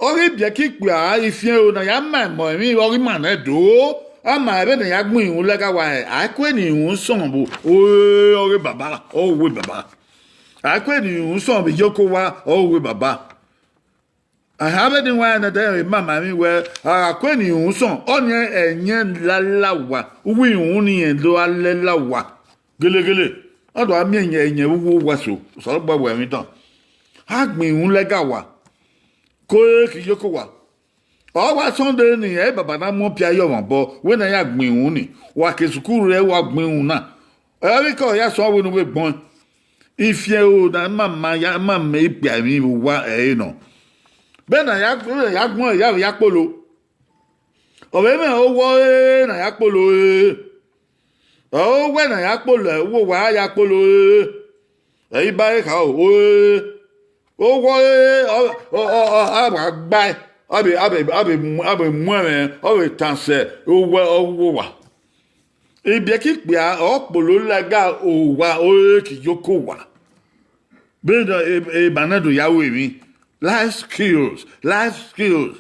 Ọ ghi biẹ ke ikpia ifian ero ne a ya ma emọ emwi, ọ ghi ma nẹ do. A ma vbene a ya gbẹn irun lẹga owa hẹ, a i kue ne irun sọn vbe ore ọghe baba, ọ ru baba. A i kue ne irun sọn vbe iyeke owa, ọ ru baba. Aha, vbene wa rẹn nẹdẹ, emama emwi wẹ, a gha kue ne irun sọn, ọnii ẹyẹn lala owa, uwu irun ni rẹn do gha lẹla owa. Gelegele, ọ do gha miẹn ẹyẹn, ẹyẹn vbe uwu owa so, Osanobua wẹ emwi dan. A gbẹn irun lẹga owa, ko ore ke iyeke owa. Ọ wa Sunday ni, ẹ i baba na mu ọpia ye ọmwa obọ, wẹ ne a ya gbẹn irun ni, wa ke sukuru rẹ wa gbẹn irun na. Ẹ i vbe ke ọ ya sọn wẹ ne u vbe gbọn. Ifian ero na ma ma ya, ma mẹ ikpia emwi vbe owa ẹre nọ. Vbene a ya, vbene a ya gbọn ya vbe ya kpolo. Ọ vbe mwẹ owọ ore ne a ya kpolo ore. Ọ wẹ ne a ya kpolo, uwu owa a ya kpolo ore. Ẹ i ba ẹre kha o, ore. Owọ ore, ọ, ọ, ọ, ọ, a wa gbae, a vbe, a vbe, a vbe mu, a vbe mu ẹmwẹ, ọ vbe tan sẹ owẹ, ọ wu owa. Ibiẹka ikpia, ọ kpolo lẹga owa ore ke iyoko owa. Vbene e, e, emwa na do ya ru emwi. Life skills, life skills.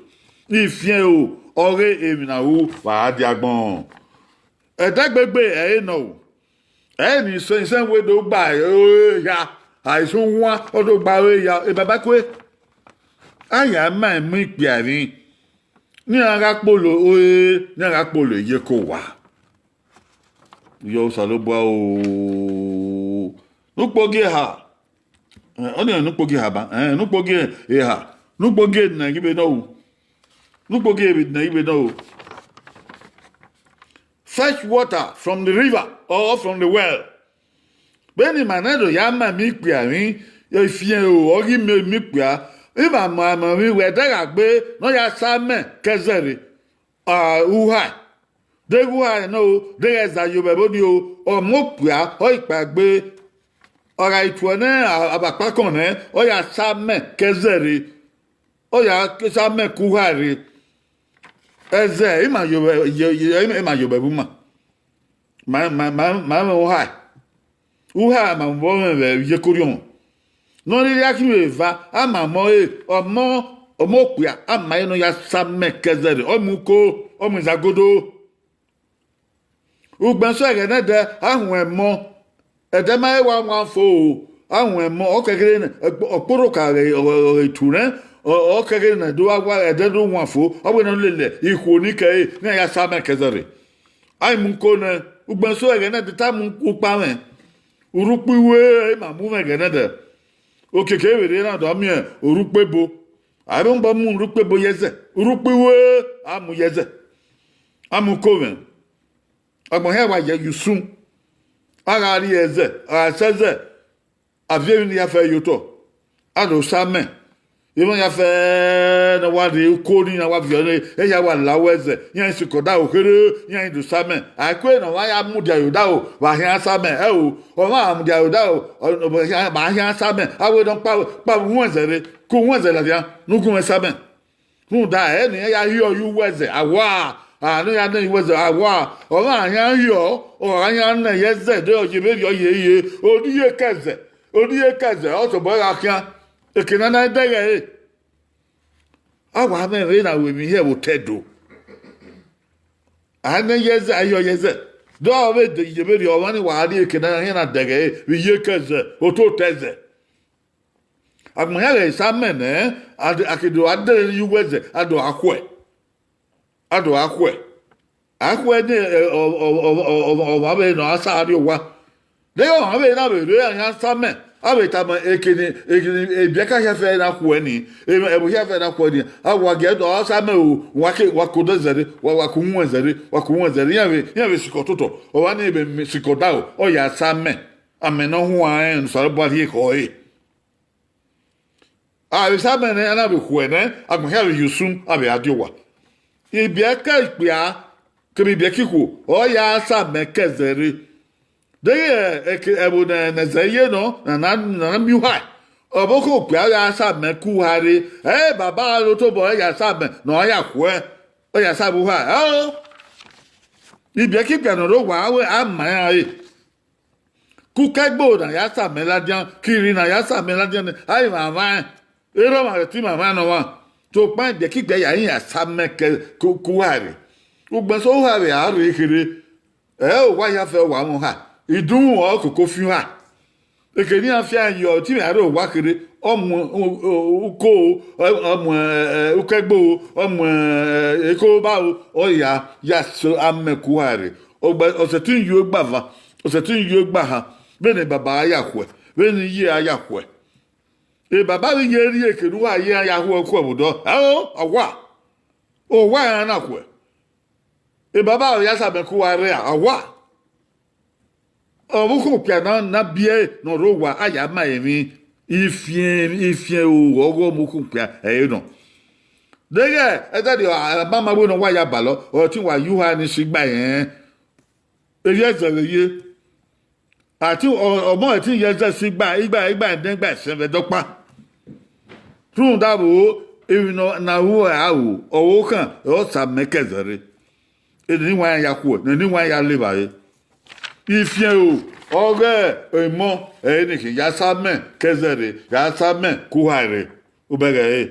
Ifian ero, ọghe emwi na ru, wa gha dia agbọn. Ẹdẹgbegbe ẹre nọ o. Ẹ ni sẹ, sẹ wẹ do gba ore ya, a i sẹ uwan, ọ do gba ore ya, ebaba kue. A ya ma emọ ikpia emwi, ne iran gha kpolo ore, ne iran gha kpolo iyeke owa. Yọ Osanobua o. Ne ukpogiẹ eha. Eh, ọnii ne ukpogiẹ eha ba. Eh, ne ukpogiẹ eha. Ne ukpogiẹ ne ghi vbe nọ o. Ne ukpogiẹ ne ghi vbe nọ o. Fetch water from the river or from the well. Vbene ima na do ya ma emọ ikpia emwi, ifian ero, ọ ghi miẹn emọ ikpia, ima ma emọ emwi wẹ ẹdẹ gha gbe, ne ọ ya sa mẹ ke ẹzẹ rre. Ah, uhae. Deghẹ uhae nọ o, deghẹ ẹza ye ovbi ẹvbo ni o, ọmọ okpia, ọ i kpa egbe, ọ gha tuẹ nẹ, a-, avbe akpakọn nẹ, ọ ya sa mẹ ke ẹzẹ rre, ọ ya sa mẹ ke uhae rre. Ẹzẹ, ima ye ovbi, ye, ye, ima ye ovbi ẹvbo ima. Ma, ma, ma, ma mwẹ uhae. Uhae ma vbọ mwẹ vbe iyeke orhiọn. Ne ọ rhirhi a khin vbe eva, a ma mọ ẹre, ọmọ, ọmọ okpia, a ma ẹre ne ọ ya sa mẹ ke ẹzẹ rre, ọ mu uko, ọ mu izagodo. Ugbẹn sẹ ẹghẹ nẹdẹ, a huẹn ẹmọ, ẹdẹ ma he wa wan fo o, a huẹn ẹmọ, ọ kẹghe ne, ọkpọrhọka ọghe, ọghe, ọghe etu nẹ, ọ, ọ kẹghe ne do wa wa, ẹdẹ do wan fo, ọ wẹ ne ọ lele ikhuo ni kẹre, ne a ya sa mẹ ke ẹzẹ rre. A i mu uko nẹ, ugbẹn sẹ ẹghẹ nẹdẹ te a mu ukpa mwẹ. Urhukpu iwe, ima mu mwẹ ẹghẹ nẹdẹ. Okiekie vbe rre na do miẹn orhukpu ebo. A i vbe mu urhukpu ebo ye ẹzẹ. Urhukpu iwe, a mu ye ẹzẹ. A mu uko mwẹ. Agbọn hia wa ye usun. A gha rrie ẹzẹ, a gha sẹ ẹzẹ, a viọ emwi ne ya fẹ ye otọ. A do sa mẹ. Emwa ya fẹ ne wa rhie uko ni na wa viọ ne, eya wa la uwu ẹzẹ, iran i sikẹ odaro kherhe, iran i do sa mẹ. A i kue ne ọmwa ya mudia ye odaro vbe a khian sa mẹ, ẹ o, ọmwa a mudia ye odaro, ọ, ọ, vbe a khian sa mẹ, a wẹ ne ọ kpa, kpa vbe uwu ẹzẹ rre, ke uwu ẹzẹ ladian, ne u gun mwẹ sa mẹ. Rhunmwuda ẹre ne iran ya hiọ ye uwu ẹzẹ, a wa, A ne ya nẹ iwẹ zẹ, a wa, ọ gha yan hiọ, ọ gha yan nẹ yẹ zẹ, de ọ ye vberriọ ye ye, odiye kẹzẹ, odiye kẹzẹ, ọ tobọ gha khian, eke ne a na dẹghẹ ẹre. A wa mwẹ vbe na ru emwi hẹ vbe otọ Ẹdo. A nẹ yẹ zẹ, a hiọ yẹ zẹ. De ọ vbe de ye vberriọ, ọmwa ni wa rrie eke ne a khian na dẹghẹ ẹre, vbe iye kẹzẹ, ototọ ẹzẹ. Agbọn hia ghẹ sa mẹ nẹ, a de, a ke do a dẹrẹ ye uwu ẹzẹ, a do a khuẹ. A do a khuẹ. A khuẹ ne, ẹ, ọ, ọ, ọmwa vbe nọ a sa rrie owa. Deghẹ ọmwa vbe na vbe rre a yan sa mẹ, a vbe tama ekene, ekene, ebiẹka hia fẹ na khuẹ ni, ẹvbo hia fẹ na khuẹ ni, a wa giẹ do a sa mẹ o, wa ke, wa ke odẹ zẹre, wa, wa ke uwẹn zẹre, wa ke uwẹn zẹre, iran vbe, iran vbe sikẹ ototọ, ọmwa ni vbe sikẹ odaro, ọ ya sa mẹ, amẹ ne ọ huanrẹn ne Osanobua rhie khọ ẹre. A vbe sa mẹ nẹ, a na vbe khuẹ nẹ, agbọn hia vbe ye usun, a vbe a die owa. Ibiẹka ikpia kevbe ibiẹka ikhuo, ọ ya sa mẹ kẹzẹ rre. Deghẹ ẹvbo ne, ne ẹzẹ ye nọ, na, na, na miẹn uha, ọvbokhan okpia ya sa mẹ ke uha rre, ẹ, baba ne otobọ ẹre ya sa mẹ, ne ọ ya khuẹ, ọ ya sa vbe uha, ọ. Ibiẹka ikpia ne ọ rre owa, a wẹ a ma iran re. Ke ukẹgbo ne a ya sa mẹ ladian, ke irri ne a ya sa mẹ ladian nẹ, a i mwamwa ẹn. Erha ọmwa ghẹ te mwamwa ẹn ne ọmwa. Sokpan ibiẹka ikpia ya iran sa mẹ ke, ke, ke uha rre. Ugbẹn sẹ uha vbe a rre kherhe, ẹ, owa hia fẹ wa mwẹ uha, idunmwu ọre koko fi uha. Eke ne iran fi ẹn yọ, te imẹ rre owa kherhe, ọ mu, u, u, uko, ọ, ọ mu, ẹ, ẹ, ukẹgbo, ọ mu, ẹ, ẹ, ekoba, ọ ya, ya so amẹ ke uha rre. Ọgba, ọ sẹtin yo egbe ava, ọ sẹtin yo egbe aha, vbene baba a ya khuẹ, vbene iye a ya khuẹ. E baba vbe iye rhie eke ne uwa ye iran ya khuẹ, khuẹ vbe odọ, ẹ o, a wa, owa iran na khuẹ. E baba ya sa mẹ ke uwa rre a, a wa. Ọvbokhan okpia na, na biẹ ne ọ rre owa, a ya ma emwi, ifiẹn, ifiẹn oro ọghe ọvbokhan okpia ẹre nọ. Deghẹ ẹdẹdẹ a ma ma wẹ ne ọ wa ya balọ, ọ te wa ye uha ni si gba rẹn. Erriọ ẹzẹ vbe ye. A te, ọ, ọmọ ẹtin ye ẹzẹ si gba, igba, igba ẹdẹn, igba ẹsẹn vbe ẹdẹ ọkpa. Rhunmwuda vbo, emwi ne ọ, ne a ru ẹre a ru, ọvbokhan, ọ sa mẹ kẹzẹ rre. Eni ne iwan ya khuẹ, eni ne iwan ya le evbare. Ifiẹn ro, ọghe emọ, ẹre ne khin, ya sa mẹ kẹzẹ rre, ya sa mẹ ke uha rre. Obẹghẹ ẹre.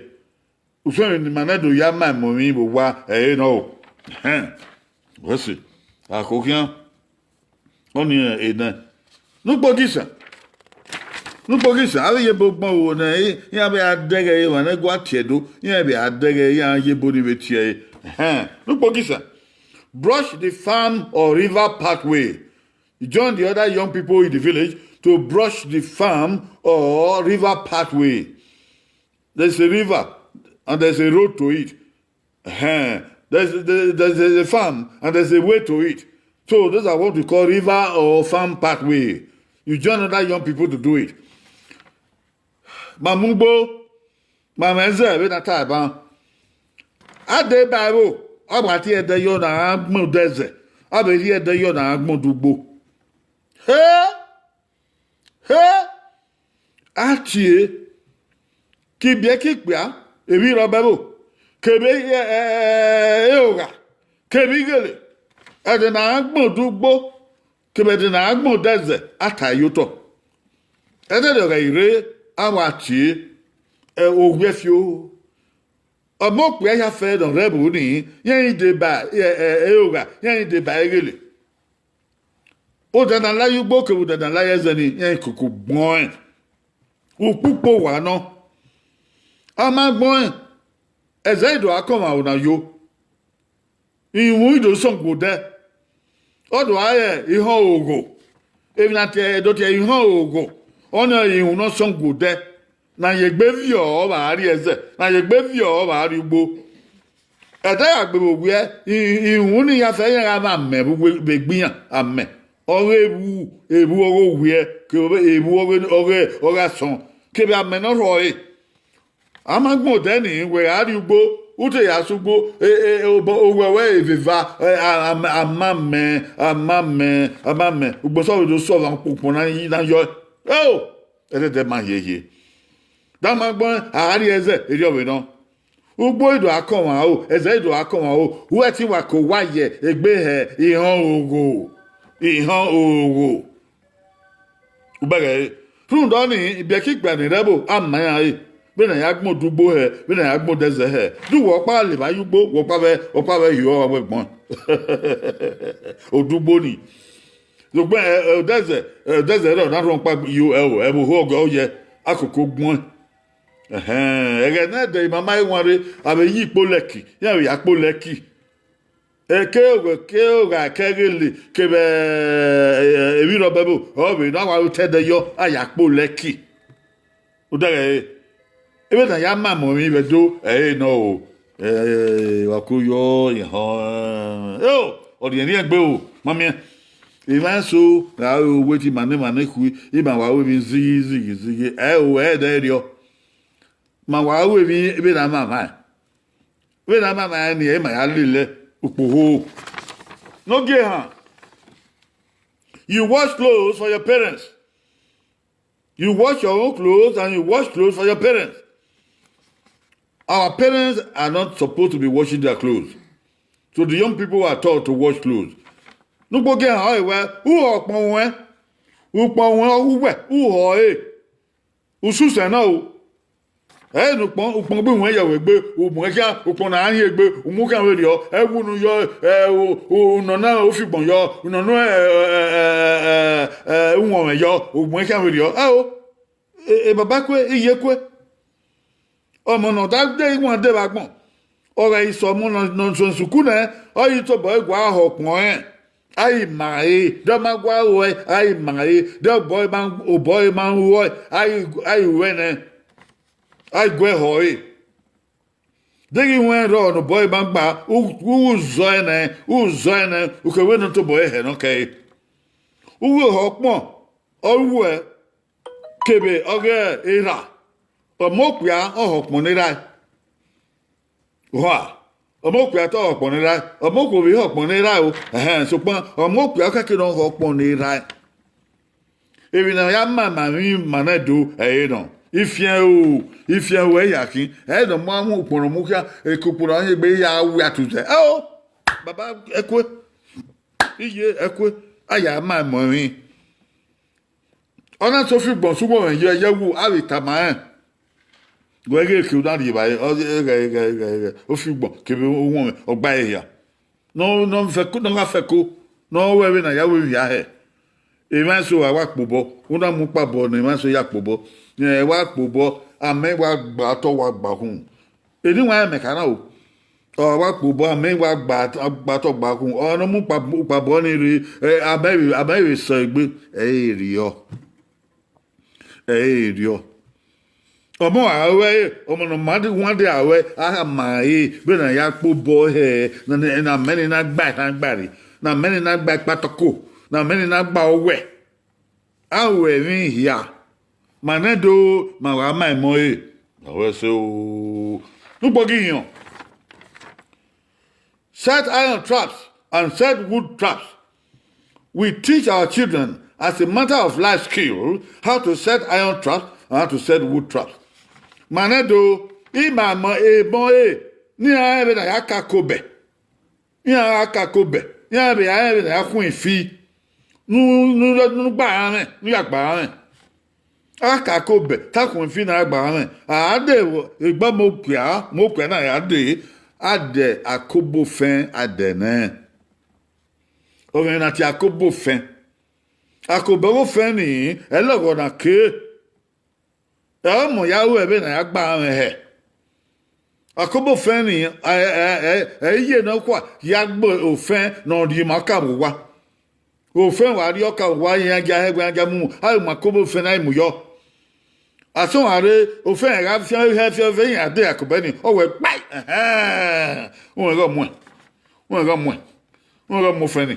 Usun emwi ne ima na do ya ma emọ emwi vbe owa ẹre nọ o. Ẹhẹn. Wẹ si. A kho khian. Ọnii enẹ. Ne ukpogisan. Ne ukpogisan. Avbe iyebo gbọn vbo nẹ, iran vbe a dẹghẹ emwa ne gua tie do. Iran vbe a dẹghẹ iran iyebo ni vbe tie ẹre. Ẹhẹn. Ne ukpogisan. Brush the farm or river pathway. Join the other young people in the village to brush the farm or river pathway. There's a river and there's a road to it. Ehen. There's, there's, there's a farm and there's a way to it. So those are what we call river or farm pathway. You join other young people to do it. Ma mu ugbo, ma mwẹ zẹ vbene a ta ban. A deba ẹvbo, ọ gba tie ẹdẹ yọ na a gbọn odẹ zẹ, a vbe rhie ẹdẹ yọ na a gbọn odẹ ugbo. He! He! A tie, ke ibiẹka ikpia, emwi rrọọ bẹvbo, kevbe, ẹ, ẹ, ẹ, erogha, kevbe ighele, ẹdẹ ne a gbọn odẹ ugbo, kevbe ẹdẹ ne a gbọn odẹ zẹ, a ta ye otọ. Ẹdẹdẹ ọghe ire, a wa tie, ẹ, owiẹ fio. Ọmọ okpia hia fẹ ne ọ rre ẹvbo nii, iran i deba, ẹ, ẹ, erogha, iran i deba ighele. Odẹ ne a la ye ugbo kevbe odẹ ne a la ye ẹzẹ nii, iran i koko gbẹn ọẹn. Ukpukpu owa nọ. A ma gbẹn ọẹn, ẹzẹ i do a kọmwa aro na yo. Iwun i do sọn gu odẹ. Ọ do a re ihọn ogho. Emwi na tie, do tie ihọn ogho. Ọnii ọre iwun ne ọ sọn gu odẹ. Ne a ye egbe viọ ọvba rrie ẹzẹ, ne a ye egbe viọ ọvba rrie ugbo. Ẹdẹ gha gbe vbe owiẹ, i, i, iwun ni ya fẹ iran gha vbe amẹ vbe uwu vbe egbe iran, amẹ. Ọghe evbu, evbu ọghe owiẹ, kevbe evbu ọghe, ọghe, ọghe asọn, kevbe amẹ ne ọ rhọre. A ma gbẹn odẹ nii, wẹ gha rrie ugbo, u te ya sẹ ugbo, e, e, e, obọ, owẹwẹ eveva, ẹ, a, a, a ma mẹ, a ma mẹ, a ma mẹ. Ugbẹn sẹ vbe do sẹ ọmwa ukpokpọn na yi na yọ. Eo! Ẹdẹdẹ ma hiehie. Da ma gbẹn, a gha rrie ẹzẹ, erriọ vbe nọ. Ugbo i do a kọmwa o, ẹzẹ i do a kọmwa o, uẹ te wa ko owa ye egbe hẹ ihọn ogho, ihọn ogho. Ubẹghe ẹre. Rhunmwuda ọnii, ibiẹka ikpia ni rre ẹvbo, a ma iran re. Vbene a ya gbọn odugbo hẹ, vbene a ya gbọn odẹzẹ hẹ. De uwẹ ọkpa levba ye ugbo, wẹ ọkpa vbe, ọkpa vbe hiọ ọmwa ẹgbọn. Odugbo ni. Sokpan, ẹ, ẹ, odẹzẹ, ẹ, odẹzẹ rẹ ọ na rhọkpa yo ẹvbo, ẹvbo ho ọgọ yẹ, akoko gbọn. Ẹhẹn, ẹghẹ ne ẹdẹ ima ma he wanre, a vbe ye ikpo lẹki, iran vbe ya kpo lẹki. Eke oghe, eke ogha, eke ghele, kevbe, ẹ, ẹ, emwi rhọbẹ ẹvbo, ọ vbe ne a wa ru otọ ẹdẹ yọ, a ya kpo lẹki. Odẹghẹ ẹre, vbene a ya ma emọ emwi vbe Ẹdo, ẹre nọ o. Ẹ, wa ko yọ ehọ, ẹ, o, ọ rhiẹnrhiẹn egbe o, ma miẹn. Emwa eso gha ru owẹ te ima ne, ima ne khu, ima wa ru emwi zighi, zighi, zighi. Ẹ o, ẹ dẹ rriọ. Ma wa ru emwi vbene a ma mwa. Vbene a ma mwa ni, ẹ ma ya lele ukpoho. Ne ogie ehan, you wash clothes for your parents. You wash your own clothes and you wash clothes for your parents. Our parents are not supposed to be washing their clothes. So the young people are taught to wash clothes. Ne ukpo gie ehan ọre wẹ, u họ ukpọn ruẹn, ukpọn ruẹn ọ hu wẹ, u họ ẹre. Ususẹ na o. Ẹ ne ukpọn, ukpọn gbe ruẹn ye vbe egbe, u muẹn khian, ukpọn na rhiẹn egbe, u mu khian vberriọ, ẹ wu unu yọ, ẹ, u, u, unọ na ofigbọn yọ, unọ na, ẹ, ẹ, ẹ, ẹ, ẹ, uwọnmwẹ yọ, u muẹn khian vberriọ. Ẹ o, e, e baba kue, iye kue. Ọmọ ne ọ da de iwan de vbe agbọn, ọ gha i sẹ ọmọ ne ọ, ne ọ sẹ sukuru nẹ, ọ ghi tobọ ẹre gua họ ukpọn rẹn. A ghi ma ẹre, de ọ ma gua ruẹ, a ghi ma ẹre, de obọ ẹre ma, obọ ẹre ma ruẹ, a ghi, a ghi ruẹ nẹ, a ghi gu ẹre họ ẹre. Deghẹ iruẹn rrọọ ne obọ ẹre ma gba, u, u zọe nẹ, u zọe nẹ, u kevbe ne ọ tobọ ẹre hẹ ne ọ kẹre. U ghi họ ukpọn, ọ ruẹ, kevbe ọghe erha, ọmọ okpia ọ họ ukpọn ne erha. Oha, ọmọ okpia te ọ họ ukpọn ne erha, ọmọ okhuo vbe họ ukpọn ne erha o, ẹhẹn, sokpan ọmọ okpia ọ kẹke ne ọ họ ukpọn ne erha. Emwi ne a ya ma emwa emwi ima nẹ do, ẹre nọ. Ifiẹn o, ifiẹn o, ẹ ya khin, ẹ nọ mu, a mu ukpọn ne ọ mu khian, eke ukpọn ne ọ rhiẹn egbe ya wu atuzẹ. Ẹ o, baba, ẹ kue, iye, ẹ kue, a ya ma emọ emwi. Ọ na sẹ ofigbọn sẹ uwọnmwẹ ye, ye wu, a vbe tama rẹn. Wẹ ghe eke u na rhie evbare, ọ ghe, ghe, ghe, ghe, ghe, ofigbọn kevbe uwọnmwẹ, ọ gba ẹre hia. Ne ọ, ne ọ fẹko, ne ọ gha fẹko, ne ọ wẹ vbene a ya ru emwi hia hẹ. Emwa eso a wa kpobọ, u na mu ukpabọ ne emwa eso ya kpobọ. Rẹn wa kpobọ, amẹ wa gba otọ wa gba uhunmwu. Eni wa rẹn mẹ ka na o. Ọ wa kpobọ, amẹ wa gba, gba otọ gba uhunmwu. Ọ ne ọ mu ukpa, ukpabọ ni rre, ẹ, amẹ vbe, amẹ vbe sẹ egbe, ẹ i rriọ. Ẹ i rriọ. Ọmọ a ruẹ, ọmọ ne ọ ma de wan de a ruẹ, a ma ẹre, vbene a ya kpobọ hẹ, ne, ne, ne amẹ ni na gba ehan gba rre, ne amẹ ni na gba ikpatọko, ne amẹ ni na gba owẹ. A ru ẹmwẹ hia, ma nẹ do, ma wa ma emọ ẹre. Ma wẹ ẹse o. Ukpo ghi hiọn. Set iron traps and set wood traps. We teach our children as a matter of life skill how to set iron traps and how to set wood traps. Ma nẹ do, ima mọ emọ ẹre, ne iran rẹn vbene a ya ka kobẹ. Iran gha ka kobẹ, iran vbe a rẹn vbene a ya khuẹn ifi, ne u, ne u, ne u gba aranmwẹ, ne u ya gba aranmwẹ. A ka kobẹ, te a khuẹn ifi ne a gba aranmwẹ. A de egbe ọmọ okpia, ọmọ okpia na ya dee, a dẹ akobo ofẹn, a dẹ nẹ. Ọmọ na tie akobo ofẹn. Akobo ofẹn ni, ẹ lọghọ na ke. Ẹ ọmọ ya ru ẹvbo ne a ya gba aranmwẹ hẹ. Akobo ofẹn ni, ẹ, ẹ, ẹ, ẹ, iye ne ọ kua ya gbe ofẹn ne ọ rhie ima ọka vbe owa. Ofẹn wa rhie ọka vbe owa, iran gia hẹ, iran gia mu, a ghi mu akobo ofẹn na, a ghi mu yọ. Asọn gha rre, ofẹn gha fian hẹ fian fian, iran de akobo ni, ọ wẹ kpai, ẹhẹn, uwẹ ghe ọ muẹn, uwẹ ghe ọ muẹn, uwẹ ghe ọ mu ofẹn ni.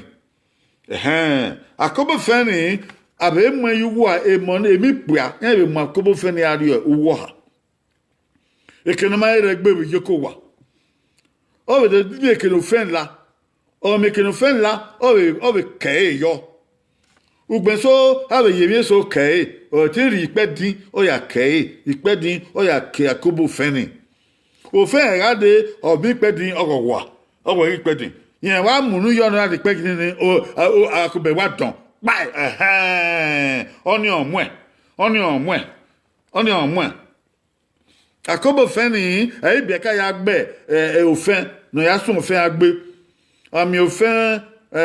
Ẹhẹn, akobo ofẹn ni, a vbe muẹn ye uwu emọ ne emwi kpia, iran vbe mu akobo ofẹn ni a rrie uwu ọha. Eke ne ọ ma rre egbe vbe iyeke owa, ọ vbe de didi eke ne ofẹn la, ọ miẹn eke ne ofẹn la, ọ vbe, ọ vbe kẹ ẹre yọ. Ugbẹn eso, a vbe ye emwi eso kẹ ẹre, ọ te rhie ikpẹdin, ọ ya kẹ ẹre, ikpẹdin, ọ ya ke akobo ofẹn ni. Ofẹn gha dee, ọ miẹn ikpẹdin ọghọghua, ọ wẹ ghi ikpẹdin. Rẹn wa mu unu yọ ne ọ gha dee ikpẹdin ni, o, o, Akobẹ wa dọn kpae, ẹhẹn, ọnii ọ muẹn, ọnii ọ muẹn, ọnii ọ muẹn. Akobọ ofẹn ni, ẹ i biẹ ka ya gbe, ẹ, ẹ, ofẹn ne ọ ya suẹn ofẹn ya gbe. Ọ miẹn ofẹn, ẹ,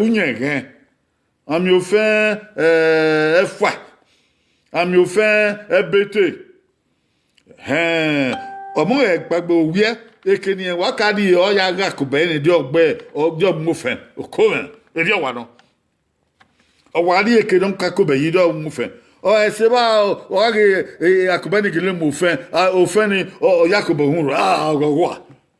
uyẹnghẹn, ọ miẹn ofẹn, ẹ, ẹfua, ọ miẹn ofẹn ẹbete. Hẹn, ọmọ ghẹ kpaegbe owiẹ, eke ne irẹn wa ka rrie, ọ ya gha Akobẹ ni, de ọ gbe, ọ de ọ mu ofẹn, oko mwẹ, erriọ wa nọ. Ọ wa rrie eke ne ọ ka Akobẹ yi, de ọ mu ofẹn. Ọ ẹse vba, ọ gha ghe, e, Akobẹ ni gele mu ofẹn, a, ofẹn ni, ọ, ọ ya Akobẹ uhunmwu, a, ọghọghua.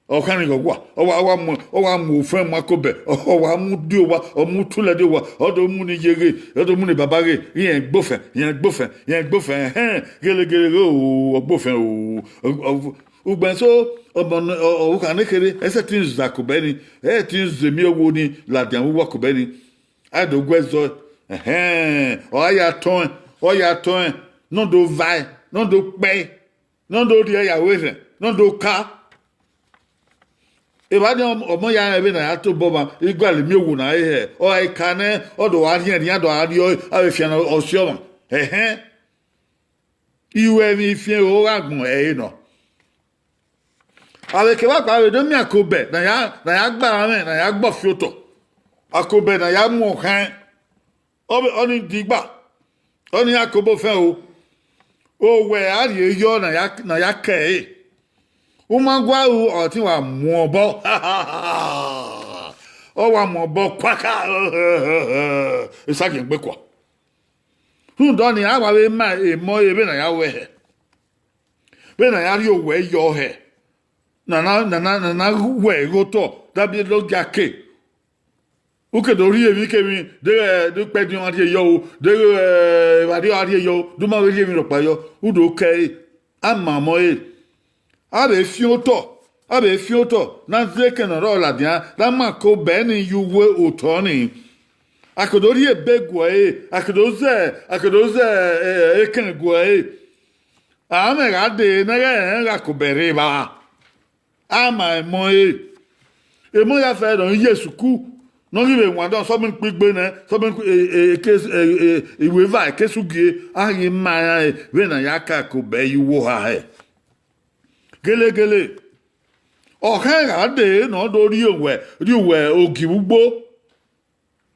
Ọ khan ni ghọghua, ọ wa, ọ wa mu, ọ wa mu ofẹn mu Akobẹ, ọ wa mu die owa, ọ mu tulẹ die owa, ọ do mu ni ye ghe, ọ do mu ni baba ghe, irẹn gbe ofẹn, irẹn gbe ofẹn, irẹn gbe ofẹn, ẹhẹn, ghelegele ghe o, ọ gbe ofẹn o. Ọ, ọ, ugbẹn so, ọmọ ne, ọ, ọ, okha ne kherhe, ẹ sẹtin zẹ Akobẹ ni, ẹ sẹtin zẹ emiowo ni ladian vbe uwu Akobẹ ni. A do gu ẹzọ, ẹhẹn, ọ ya tọn, ọ ya tọn, ne ọ do vae, ne ọ do kpẹe, ne ọ do rhie ya vbe erhẹn, ne ọ do ka. Evba ni ọmọ ya rẹn vbene a ya tobọ ọmwa, igualọ emiowo ne a re hẹ, ọ gha ka nẹ, ọ do gha rhiẹnrhiẹn, a do gha rrie avbe efian ne ọ si ọmwa. Ẹhẹn. Iruẹmwi ifian ero gha gbọn ẹre nọ. A vbe kevbe akpa vbe do miẹn Akobẹ ne a ya, ne a ya gbe aranmwẹ, ne a ya gbe ọfiotọ. Akobẹ ne a ya mu ọkhan, ọ vbe, ọnii digba, ọnii Akobọ ofẹn o. Owẹ a rhie yọ ne a ya, ne a ya kẹ ẹre. U ma gua ru, ọtẹn wa mu obọ. Ọ wa mu obọ kuaka. Esagiẹn gbe kua. Rhunmwuda ọnii, a wa vbe ma emọ ẹre vbene a ya ru ẹre hẹ, vbene a ya rhie owẹ yọ hẹ, ne a na, ne a na, ne a na ru ẹre ghe otọ, da biẹ do gia ke. U ke do rhie emwikemwi, deghẹ, deghẹ ukpẹdin ọnrẹn rhie yọ o, deghẹ, eh, evbare ọnrẹn rhie yọ o, de u ma vbe rhie emwi rhọkpa yọ, u do kẹ ẹre. A ma ọmọ ẹre. A vbe fian otọ, a vbe fian otọ, ne a zẹ ekẹn ne ọ rrọọ ladian, ne a ma Akobẹ ni ye uwu otọ ni. A ke do rhie ebe gu ẹre, a ke do zẹ, a ke do zẹ, eh, ekẹn gu ẹre. Aranmwẹ gha dee ne ẹ ghẹ rẹn gha Akobẹ rre evba. A ma emọ ẹre. Emọ ya fẹ ne ọ ye suku, ne ọ ghi vbe wan dọn sọbin kpigbe nẹ, sọbin kpi-, e, e, eke, e, e, iweva eke sugie, a ghi ma iran vbene a ya ka Akobẹ ye uwu oha hẹ. Gelegele, ọ khẹn gha dee ne ọ do rhie owẹ, rhie owẹ ogie vbe ugbo.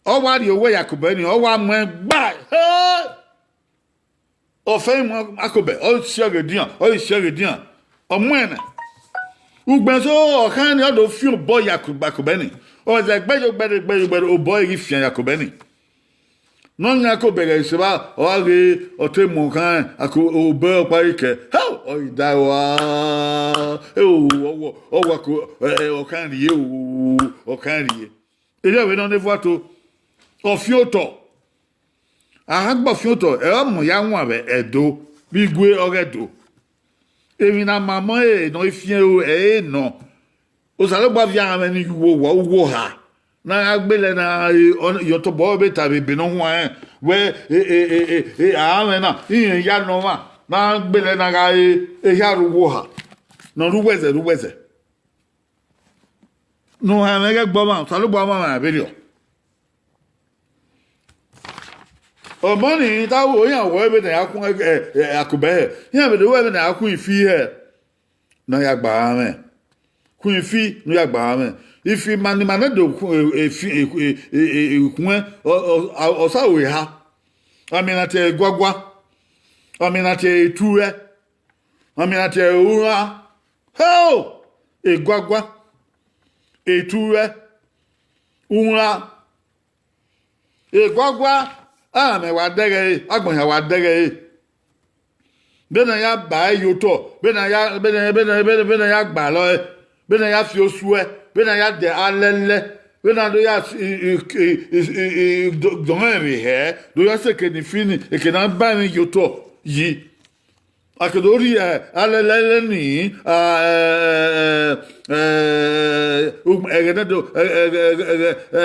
Ọ wa rhie owẹ ya Akobẹ ni, ọ wa muẹn gbae. He! Ọ fẹ mu Akobẹ, ọ si ẹghẹ edian, ọ si ẹghẹ edian. Ọ muẹn nẹ. Ugbẹn so, ọ khẹn ni, ọ do fian obọ ya Akobẹ, Akobẹ ni. Ọ zẹ gbe yo gbẹre, gbe yo gbẹre, obọ ẹre ghi fian ya Akobẹ ni. Ne ọ yan Akobẹ ghẹ sẹ evba, ọ gha ghe ọ te mu ọkhan, Ako-, obọ ọkpa ghi kẹ. Hau! Ọ ghi da ẹre ua. Eo, ọ wọ, ọ wọ Ako-, ẹ, ẹ, ọkhan rhie o, ọkhan rhie. Erriọ vbe nọ ne vuatu, ọ fian otọ. A gha gbe ọfian otọ, ẹ ọmọ ya wan vbe Ẹdo, vbe igue ọghe Ẹdo. Emwi ne a ma mọ ẹre ne ọ i fian ro, ẹre nọ. Osanobua viọ aranmwẹ ni ye uwu owa, uwu oha. Ne a gha gbele ne a gha re, ọ, iyọtobọ ọre vbe ta vbe ebe ne ọ huanrẹn, wẹ, e, e, e, e, e, aranmwẹ na, irẹn ya nọ ọmwa, ne a gha gbele ne a gha re ehia rre uwu oha. Ne ọ rre uwẹzẹ, rre uwẹzẹ. Ne uhanmwẹ ghẹ gbe ọmwa, Osanobua mwamwa vberriọ. Ọmọ ni ta wo iran wẹ vbene a ya kun, ẹ, ẹ, Akobẹ hẹ. Iran vbe do wẹ vbene a ya kun ifi hẹ. Ne a ya gba aranmwẹ. Kun ifi ne u ya gba aranmwẹ. Ifi ma ne ima nẹ do kun, e, e, fi, e, e, e, e, khuẹn, ọ, ọ, ọ, ọ sa ru eha. Ọ miẹn na tie eguagua. Ọ miẹn na tie eturẹ. Ọ miẹn na tie ura. Heo! Eguagua. Eturẹ. Ura. Eguagua, amẹ wa dẹghẹ ẹre, agbọn hia wa dẹghẹ ẹre. Vbene a ya ba ẹre ye otọ, vbene a ya, vbene, vbene, vbene, vbene a ya gbalọ ẹre, vbene a ya fi osuẹ, vbene a ya dẹ alẹlẹ, vbene a do ya dọnmwẹ vbe hẹ, do ya sẹ eke ni fi ni, eke ne a ba ẹmwẹ ye otọ yi. A ke do rhie alẹlẹlẹ ni, a, ẹ, ẹ, ẹ, ẹ, ẹghẹ ne do, ẹ, ẹ, ẹ, ẹ, ẹ,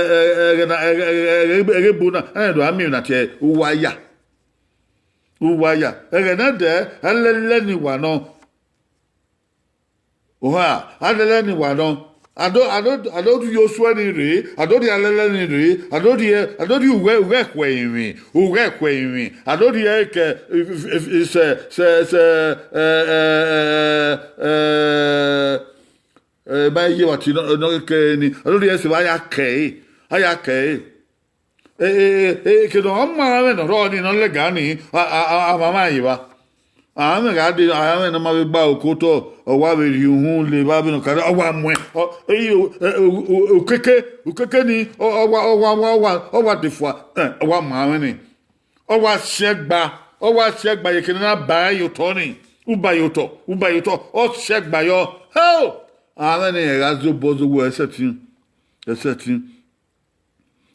ẹghẹ na, ẹ, ẹ, ẹ, ẹ, ẹghẹ ebo na, ẹ do a miẹn na tie uwa ya. Uwa ya. Ẹghẹ ne dẹ, alẹlẹ ni wa nọ. Oha, alẹlẹ ni wa nọ. A do, a do, a do rhie osuẹ ni rre, a do rhie alẹlẹ ni rre, a do rhie, a do rhie ughẹ, ughẹ ẹkhuẹ emwi, ughẹ ẹkhuẹ emwi, a do rhie kẹ, sẹ, sẹ, sẹ, ẹ, ẹ, ẹ, ẹ, ẹ, ma ye vba ti nọ, nọ kẹ ni, a do rhie sẹ vbe a ya kẹ ẹre, a ya kẹ ẹre. Eke ne ọ ma mwẹ ne ọ rrọọ ni ne ọ lẹga ni, a, a, a, a ma mwẹ evba. Amwẹ gha dee, amwẹ ne ọ ma vbe gba oko otọ, ọ wa vbe rhie uhunmwu le evba vbene ọ ka rre, ọ wa muẹn, ọ, eyi, o, e, o, o, ukeke, ukeke ni, ọ, ọ wa, ọ wa, ọ wa, ọ wa, ọ wa de fua, ẹ, ọ wa ma mwẹ ni. Ọ wa siẹn gba, ọ wa siẹn gba ye eke ne a na ba ẹre ye otọ ni, u ba ye otọ, u ba ye otọ, ọ siẹn gba yọ. Heo! Amwẹ ni rẹn gha zobọ zowu ẹsẹtin, ẹsẹtin.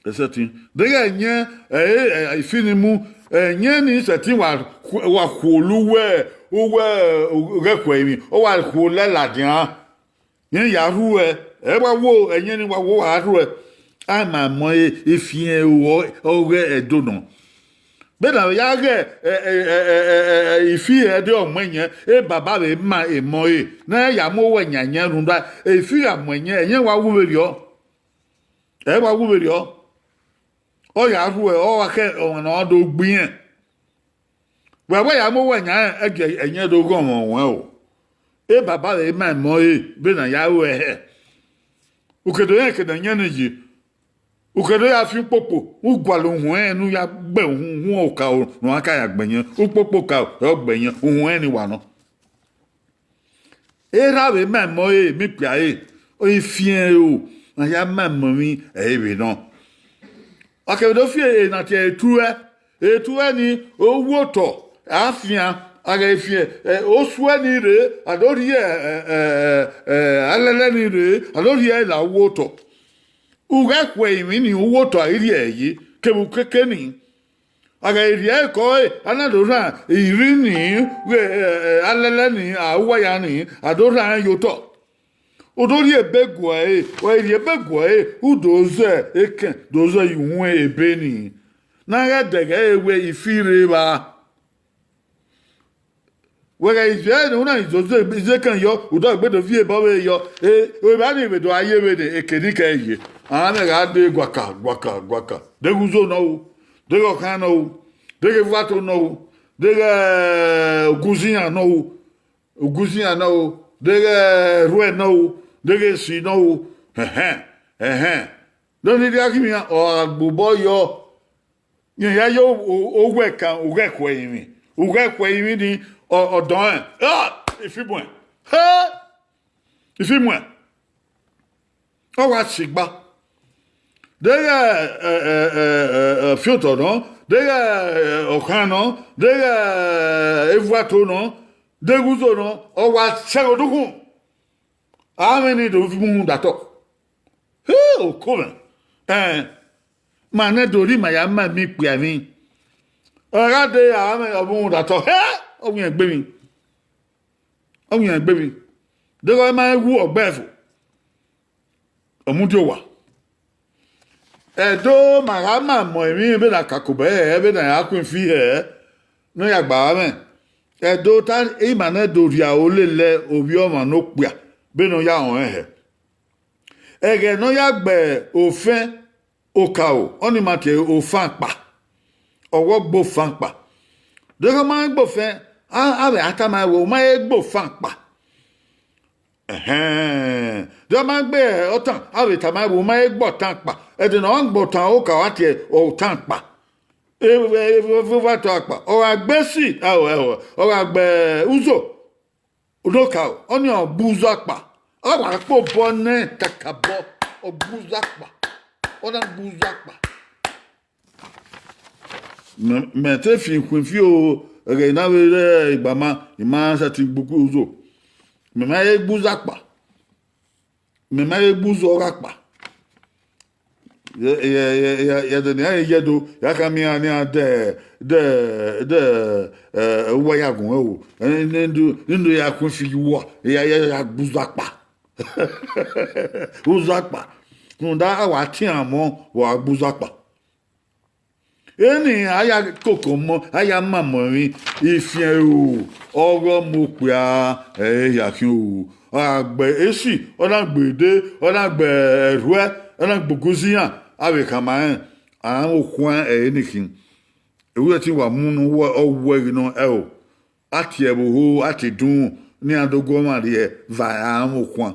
Ẹsẹtin. Deghẹ ẹyẹn, ẹ, ẹ, ifi ni mu, ẹyẹn ni sẹtin wa khu-, wa khuolu uwẹ, uwẹ, ughẹ ẹkhuẹ emwi, ọ wa khuolẹ ladian. Rẹn ya rhuẹ, ẹ wa wo, ẹyẹn ni wa wo wa rhuẹ. A ma mọ e, efiẹn ro ọghe Ẹdo nọ. Vbene a ya ghẹ, ẹ, ẹ, ẹ, ẹ, ẹ, ẹ, ifi Ẹdo ọ mu ẹyẹn, e baba vbe ma emọ ẹre, ne ẹ ya mu owẹ yan ẹyẹn rhunmwuda, ifi gha mu ẹyẹn, ẹyẹn wa wu vberriọ. Ẹ wa wu vberriọ. Ọ ya rhuẹ, ọ wa khẹ ọmwa ne ọ do gbe irẹn. Wẹ wẹ ya mu owẹ yan ẹgiẹ ẹyẹn do ghọnmwẹ ruẹn o. E baba vbe ma emọ ẹre vbene a ya ru ẹhẹ. Ukedo rẹn eke ne ẹyẹn ni ye. Ukedo ya fi ukpokpo, u gualọ uhunmwu ẹnrẹn ne u ya gbe uhunmwu okaro ne ọ ka ya gbe ẹyẹn. Ukpokpo okaro, ọ gbe ẹyẹn, uhunmwu ẹnrẹn ni wa nọ. Erha vbe ma emọ ẹre, emọ ikpia ẹre, ifiẹn ro, a ya ma emọ emwi ẹre vbe nọ. A kevbe do fi ena tie etu ruẹ, etu ruẹ ni, owu otọ, afian, a ghẹ fian, ẹ, osuẹ ni rre, a do rhie, ẹ, ẹ, ẹ, ẹ, alẹlẹ ni rre, a do rhie la owu otọ. Ughẹ khuẹ emwi ni owu otọ a i rhie ẹre ye, kevbe ukeke ni. A ghẹ rhie ẹre kọ ẹre, a na do rhan irri ni, vbe, ẹ, ẹ, alẹlẹ ni, a uwa ya ni, a do rhan rẹn ye otọ. U do rhie ebe guẹ ẹre, wa rhie ebe guẹ ẹre, u do zẹ ekẹn, do zẹ ye uhunmwu ebe ni. Ne a ghẹ dẹghe ẹre wẹ ifi rre evba. Wẹ ghẹ ifi ẹre ne u na izozo izekẹn yọ, u do gbe do viọ ebe ọvbehe yọ, e, evba ni vbe do a ye vbene eke ni kẹ ye. Amwẹ gha dee guaka, guaka, guaka. Deghẹ uzo nọ ru, deghẹ ọkhan nọ ru, deghẹ evuato nọ ru, deghẹ oguzian nọ ru, oguzian nọ ru, deghẹ erhuẹ nọ ru, deghẹ esi nọ ru, ẹhẹn, ẹhẹn. Dọni rhia khin iran, ọ gha gbe obọ yọ. Rẹn hia ye o-, o-, owẹ kan, ughẹ khuẹ emwi. Ughẹ khuẹ emwi ni, ọ, ọ dọn rẹn. Ah, ifi muẹn. He! Ifi muẹn. Ọ wa sigba. Deghẹ, ẹ, ẹ, ẹ, ẹ, ẹ, fiotọ nọ, deghẹ, ẹ, ọkhan nọ, deghẹ, ẹ, evuato nọ, deghẹ uzo nọ, ọ wa sẹ ẹre odukhunmwu. Amwẹ ni do mu rhunmwuda otọ. He, oko mwẹ. Ẹn, ma nẹ do rhie ima ya ma emọ ikpia emwi. Ọ gha dee, amwẹ ọ mu rhunmwuda otọ. He, ọ wian egbe emwi. Ọ wian egbe emwi. Deghẹ ọ ma wu ọgbẹvo. Ọ mudia owa. Ẹdo ma gha ma mọ emwi vbene a ka kobọ hẹ, vbene a ya khuin fi hẹ, ne ọ ya gba mwẹ. Ẹdo ta ima nẹ do rhie aro lele ovbi ọmwa ne okpia, vbene ọ ya rọnrẹn hẹ. Ẹghẹ ne ọ ya gbe ofẹn okaro, ọnii ma tie ofan kpa, ọ wẹ ọ gbe ofan kpa. Deghẹ ọ ma gbe ofẹn, a, avbe a tama wẹ, u ma he gbe ofan kpa. Ẹhẹn. De ọ ma gbe ọtan, a vbe tama wẹ, u ma he gbe ọtan kpa. Ẹdẹ ne ọ gbe ọtan okaro, a tie ọtan kpa. Evato akpa, ọ gha gbe esi, a, ọ, ọ, ọ gha gbe uzo, ne okaro, ọnii ọ gbe uzo akpa. Ọ wa kpe obọ nẹ kakabọ, ọ gbe uzo akpa. Ọ na gbe uzo akpa. Mẹ, mẹ te fi khuẹn fi o, ẹghẹ ne a vbe re igbama, I ma sẹtin gbe uzo. Mẹ ma he gbe uzo akpa. Mẹ ma he gbe uzo ọghe akpa. Ye, ye, ye, ye, ye, ẹdẹ ne iran ye Ẹdo, ya khama iran ne iran de, de, de, ẹ, uwa ya gun ẹre o. Ẹ, ne, ne, ne, ne ya khuẹn fi ye uwa, ya, ya, ya gbe uzo akpa. Uzo akpa. Rhunmwuda a wa tie iran ọmọ, wa gbe uzo akpa. Eni a ya koko ọmọ, a ya ma ọmọ emwi, ifiẹn ru, ọghe ọmọ okpia, ẹ i hia khian o. Ọ gha gbe esi, ọ na gbe ede, ọ na gbe ẹrhuẹ, ọ na gbe oguzian, avbe khama rẹn, a rẹn okhuan ẹre ni khin. Ewẹ te wa mu unu wẹ ọ wẹ ghi nọ ẹro. A tie ẹvbo ho, a tie edunmwu, ne iran do gu ọmwa rhie va a rẹn okhuan.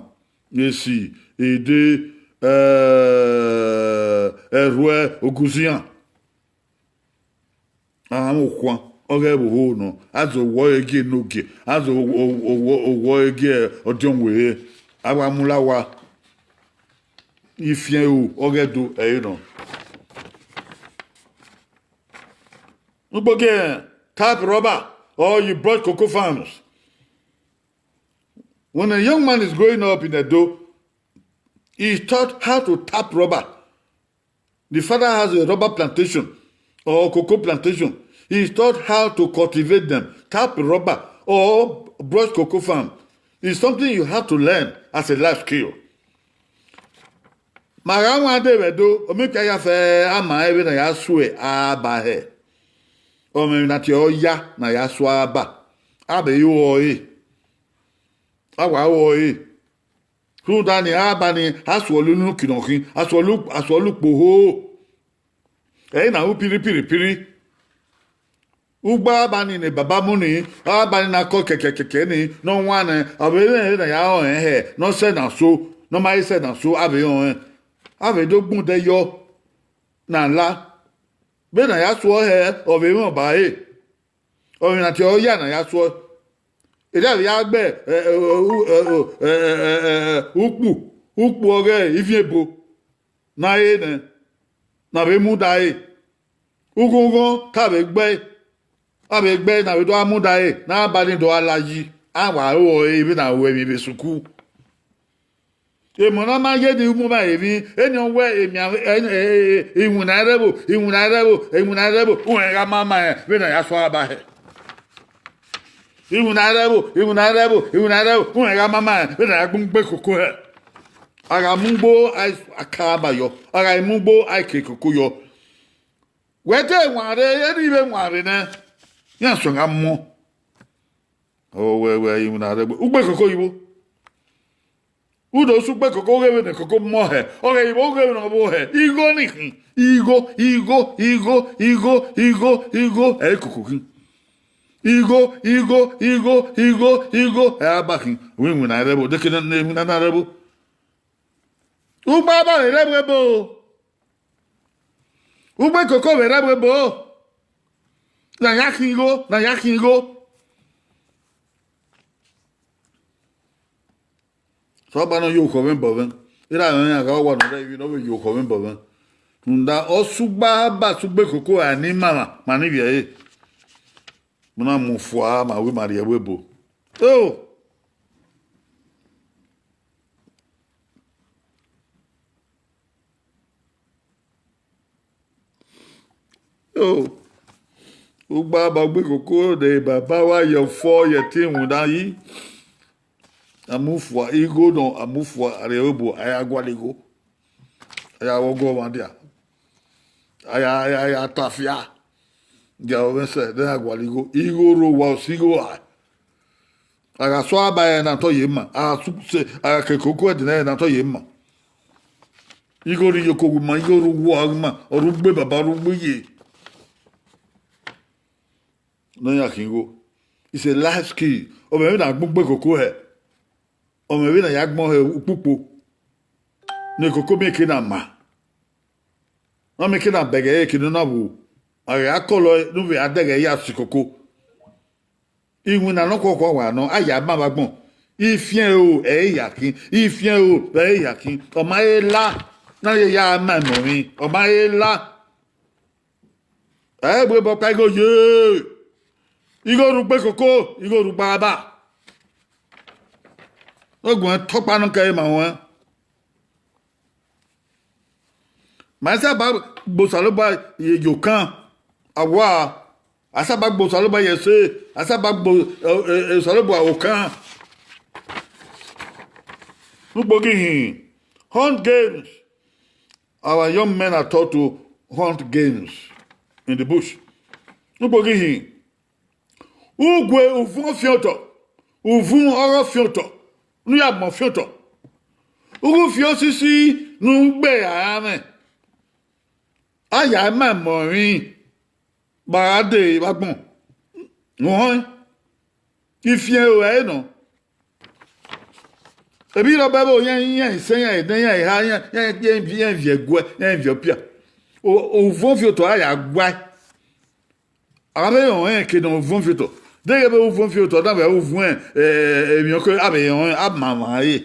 Esi, ede, eh, ẹrhuẹ, oguzian. A mwẹ okhuan, ọghe ẹvbo ho nọ, a zẹ owọ ẹre gie enogie, a zẹ owọ, owọ, owọ ẹre gie ọdiọnwere, a wa mu la owa, ifiẹn ru ọghe Ẹdo ẹre nọ. Ugbo gie tap rubber or you brush cocoa farms. When a young man is growing up in Edo, he is taught how to tap rubber. The father has a rubber plantation or cocoa plantation. He is taught how to cultivate them, tap rubber or brush cocoa farm. It's something you have to learn as a life skill. Ma gha wan de vbe Ẹdo, ọ miẹn okpia ya fẹ ama ẹre vbene a ya sue aba hẹ. Ọ mwẹ emwi na tie ọ ya ne a ya sue aba. A vbe ru ọre. A wa ru ọre. Rhunmwuda ni, aba ni, a suọ lele unu kinọ khin, a suọ lu, a suọ lu ukpo ho. Ẹ i na ru piripiripiri. Ugbo aba ni ne baba mu ni, aba ni na kọ kẹkẹkẹkẹ ni, ne ọ wan nẹ, ọ vbe rẹn ne a ya rọnrẹn hẹ, ne ọ sẹ na so, ne ọ ma he sẹ na so, a vbe rọnrẹn. A vbe do gbundẹ yọ, na la. Vbene a ya suọ hẹ, ọ vbe mwẹ ọba re. Ọ mwẹ emwi na tie ọ ya ne a ya suọ. Erriọ a vbe ya gbe, ẹ, ẹ, ẹ, u-, ẹ, ẹ, ẹ, ẹ, ẹ, ukpu, ukpu ọghe iviẹn ebo, ne a re nẹ, ne a vbe muda re. Ughughọn ka vbe gbe, a vbe gbe ne a vbe do gha muda re, ne aba ni do gha la yi, a wa ru ọre vbene a ru emwi vbe sukuu. Emọ na ma ye ni mu ma emwi, eni ọ wẹ emian, ẹ, ẹ, ẹ, ẹ, iwinna ẹrẹvbo, iwinna ẹrẹvbo, iwinna ẹrẹvbo, uẹn gha ma ma rẹn vbene a ya suọ aba hẹ. Iwinna ẹrẹvbo, iwinna ẹrẹvbo, iwinna ẹrẹvbo, uẹn gha ma ma rẹn vbene a ya gbẹn ugbo koko hẹ. A gha mu ugbo, a, a ka ba yọ, a gha mu ugbo, a ke koko yọ. Wẹ te wanre, eni vbe wanre nẹ, iran suẹn gha mọ. Ọ wẹ, wẹ, iwinna ẹrẹvbo, ugbo koko yi vbo. U do sẹ ugbo koko, u ghee vbene koko mọ hẹ, ọ ghẹ i vbo u ghee vbene ọ vbo hẹ, igho ni khin, igho, igho, igho, igho, igho, igho, ẹ i koko khin. Igho, igho, igho, igho, igho, ẹ a ba khin, wẹ iwinna ẹrẹvbo, dekene ne iwinna na rẹvbo. Ugbo aba vbe rẹvbo ebo. Ugbo koko vbe rẹvbo ebo. Na ya khin igho, na ya khin igho. Sẹ ọba nọ ye okhọ mwẹ bọ mwẹ. Erha mwẹ iran gha wa nọ rẹ ivbi ne ọ vbe ye okhọ mwẹ bọ mwẹ. Rhunmwuda ọ sẹ ugbo aba sẹ ugbo koko ra ne ima mwa, ma ni vbiẹ ẹre. Mu na mu fua, ma wẹ ma rrie ẹvbo ebo. O! O, ugbo aba ugbo koko ne baba wa ye ọfọ ye ẹtin iwinna yi. A mu fua, igho nọ, a mu fua, a rrie ẹvbo ebo, a ya gualọ igho. A ya vbe ọgọ ọmwa dia. A ya, a ya, a ya ta afia. Dia ọmwẹ sẹ, de a gualọ igho. Igho rre owa, ọ sẹ igho rae. A gha sẹ aba ẹre na tọ ye ima, a gha su se, a gha ke koko ẹdẹ na ẹre na tọ ye ima. Igho rre iyoko wu ima, igho rre uwu wu ima, ọ rre ugbo baba, ọ rre ugbo iye. Ne ọ ya khin igho. It's a life skill. Ọ mwẹ vbene a gbẹn ugbo koko hẹ. Ọ mwẹ vbene a ya gbẹn hẹ ukpukpo. Ne koko miẹn eke na ma. Ne ọ miẹn eke na bẹghe ẹre eke ne ọ na vbo. A gha kọlọ ẹre, ne u vbe a dẹghe ya si koko. Iwinna nọkhuọkhua wa nọ, a ya ma vbe agbọn. Ifiẹn ro, ẹ i ya khin. Ifiẹn ro, ẹ i ya khin. Ọ ma he la, ne a ye ya ma emọ emwi. Ọ ma he la. Ẹ i bu ebo ọkpa igho ye. Igho rre ugbo koko, igho rre ugbo aba. Ọ guẹn tọkpa nọ kẹ emwa ruẹn. Ma i saba gbe Osanobua ye okan, a wa, a saba gbe Osanobua ye ẹse, a saba gbe, eh, eh, Osanobua okan. Ukpo ghi hin, hunt games. Our young men are taught to hunt games in the bush. Ukpo ghi hin, ugue uvun ọfiọtọ, uvun ọghe ọfiọtọ. Ne u ya mọ fian otọ. U ghi fi osisi ne u gbe ra mwẹ. A ya ma emọ emwi, ba gha dee vbe agbọn. Uhọnmwẹ, ifian ero ẹre nọ. Emwi rhọkpa ẹvbo, iran, iran isẹn, iran enẹ, iran eha, iran, iran, iran, iran viọ ẹguẹ, iran viọ ọpia. O, uvọn fiotọ a ya guae. A vbe rẹn ọnrẹn eke ne uvọn fiotọ. Deghẹ vbe uvọn fiotọ na vbe uvọn, eh, emwi ọkọ a vbe rẹn ọnrẹn, a ma emwa ẹre.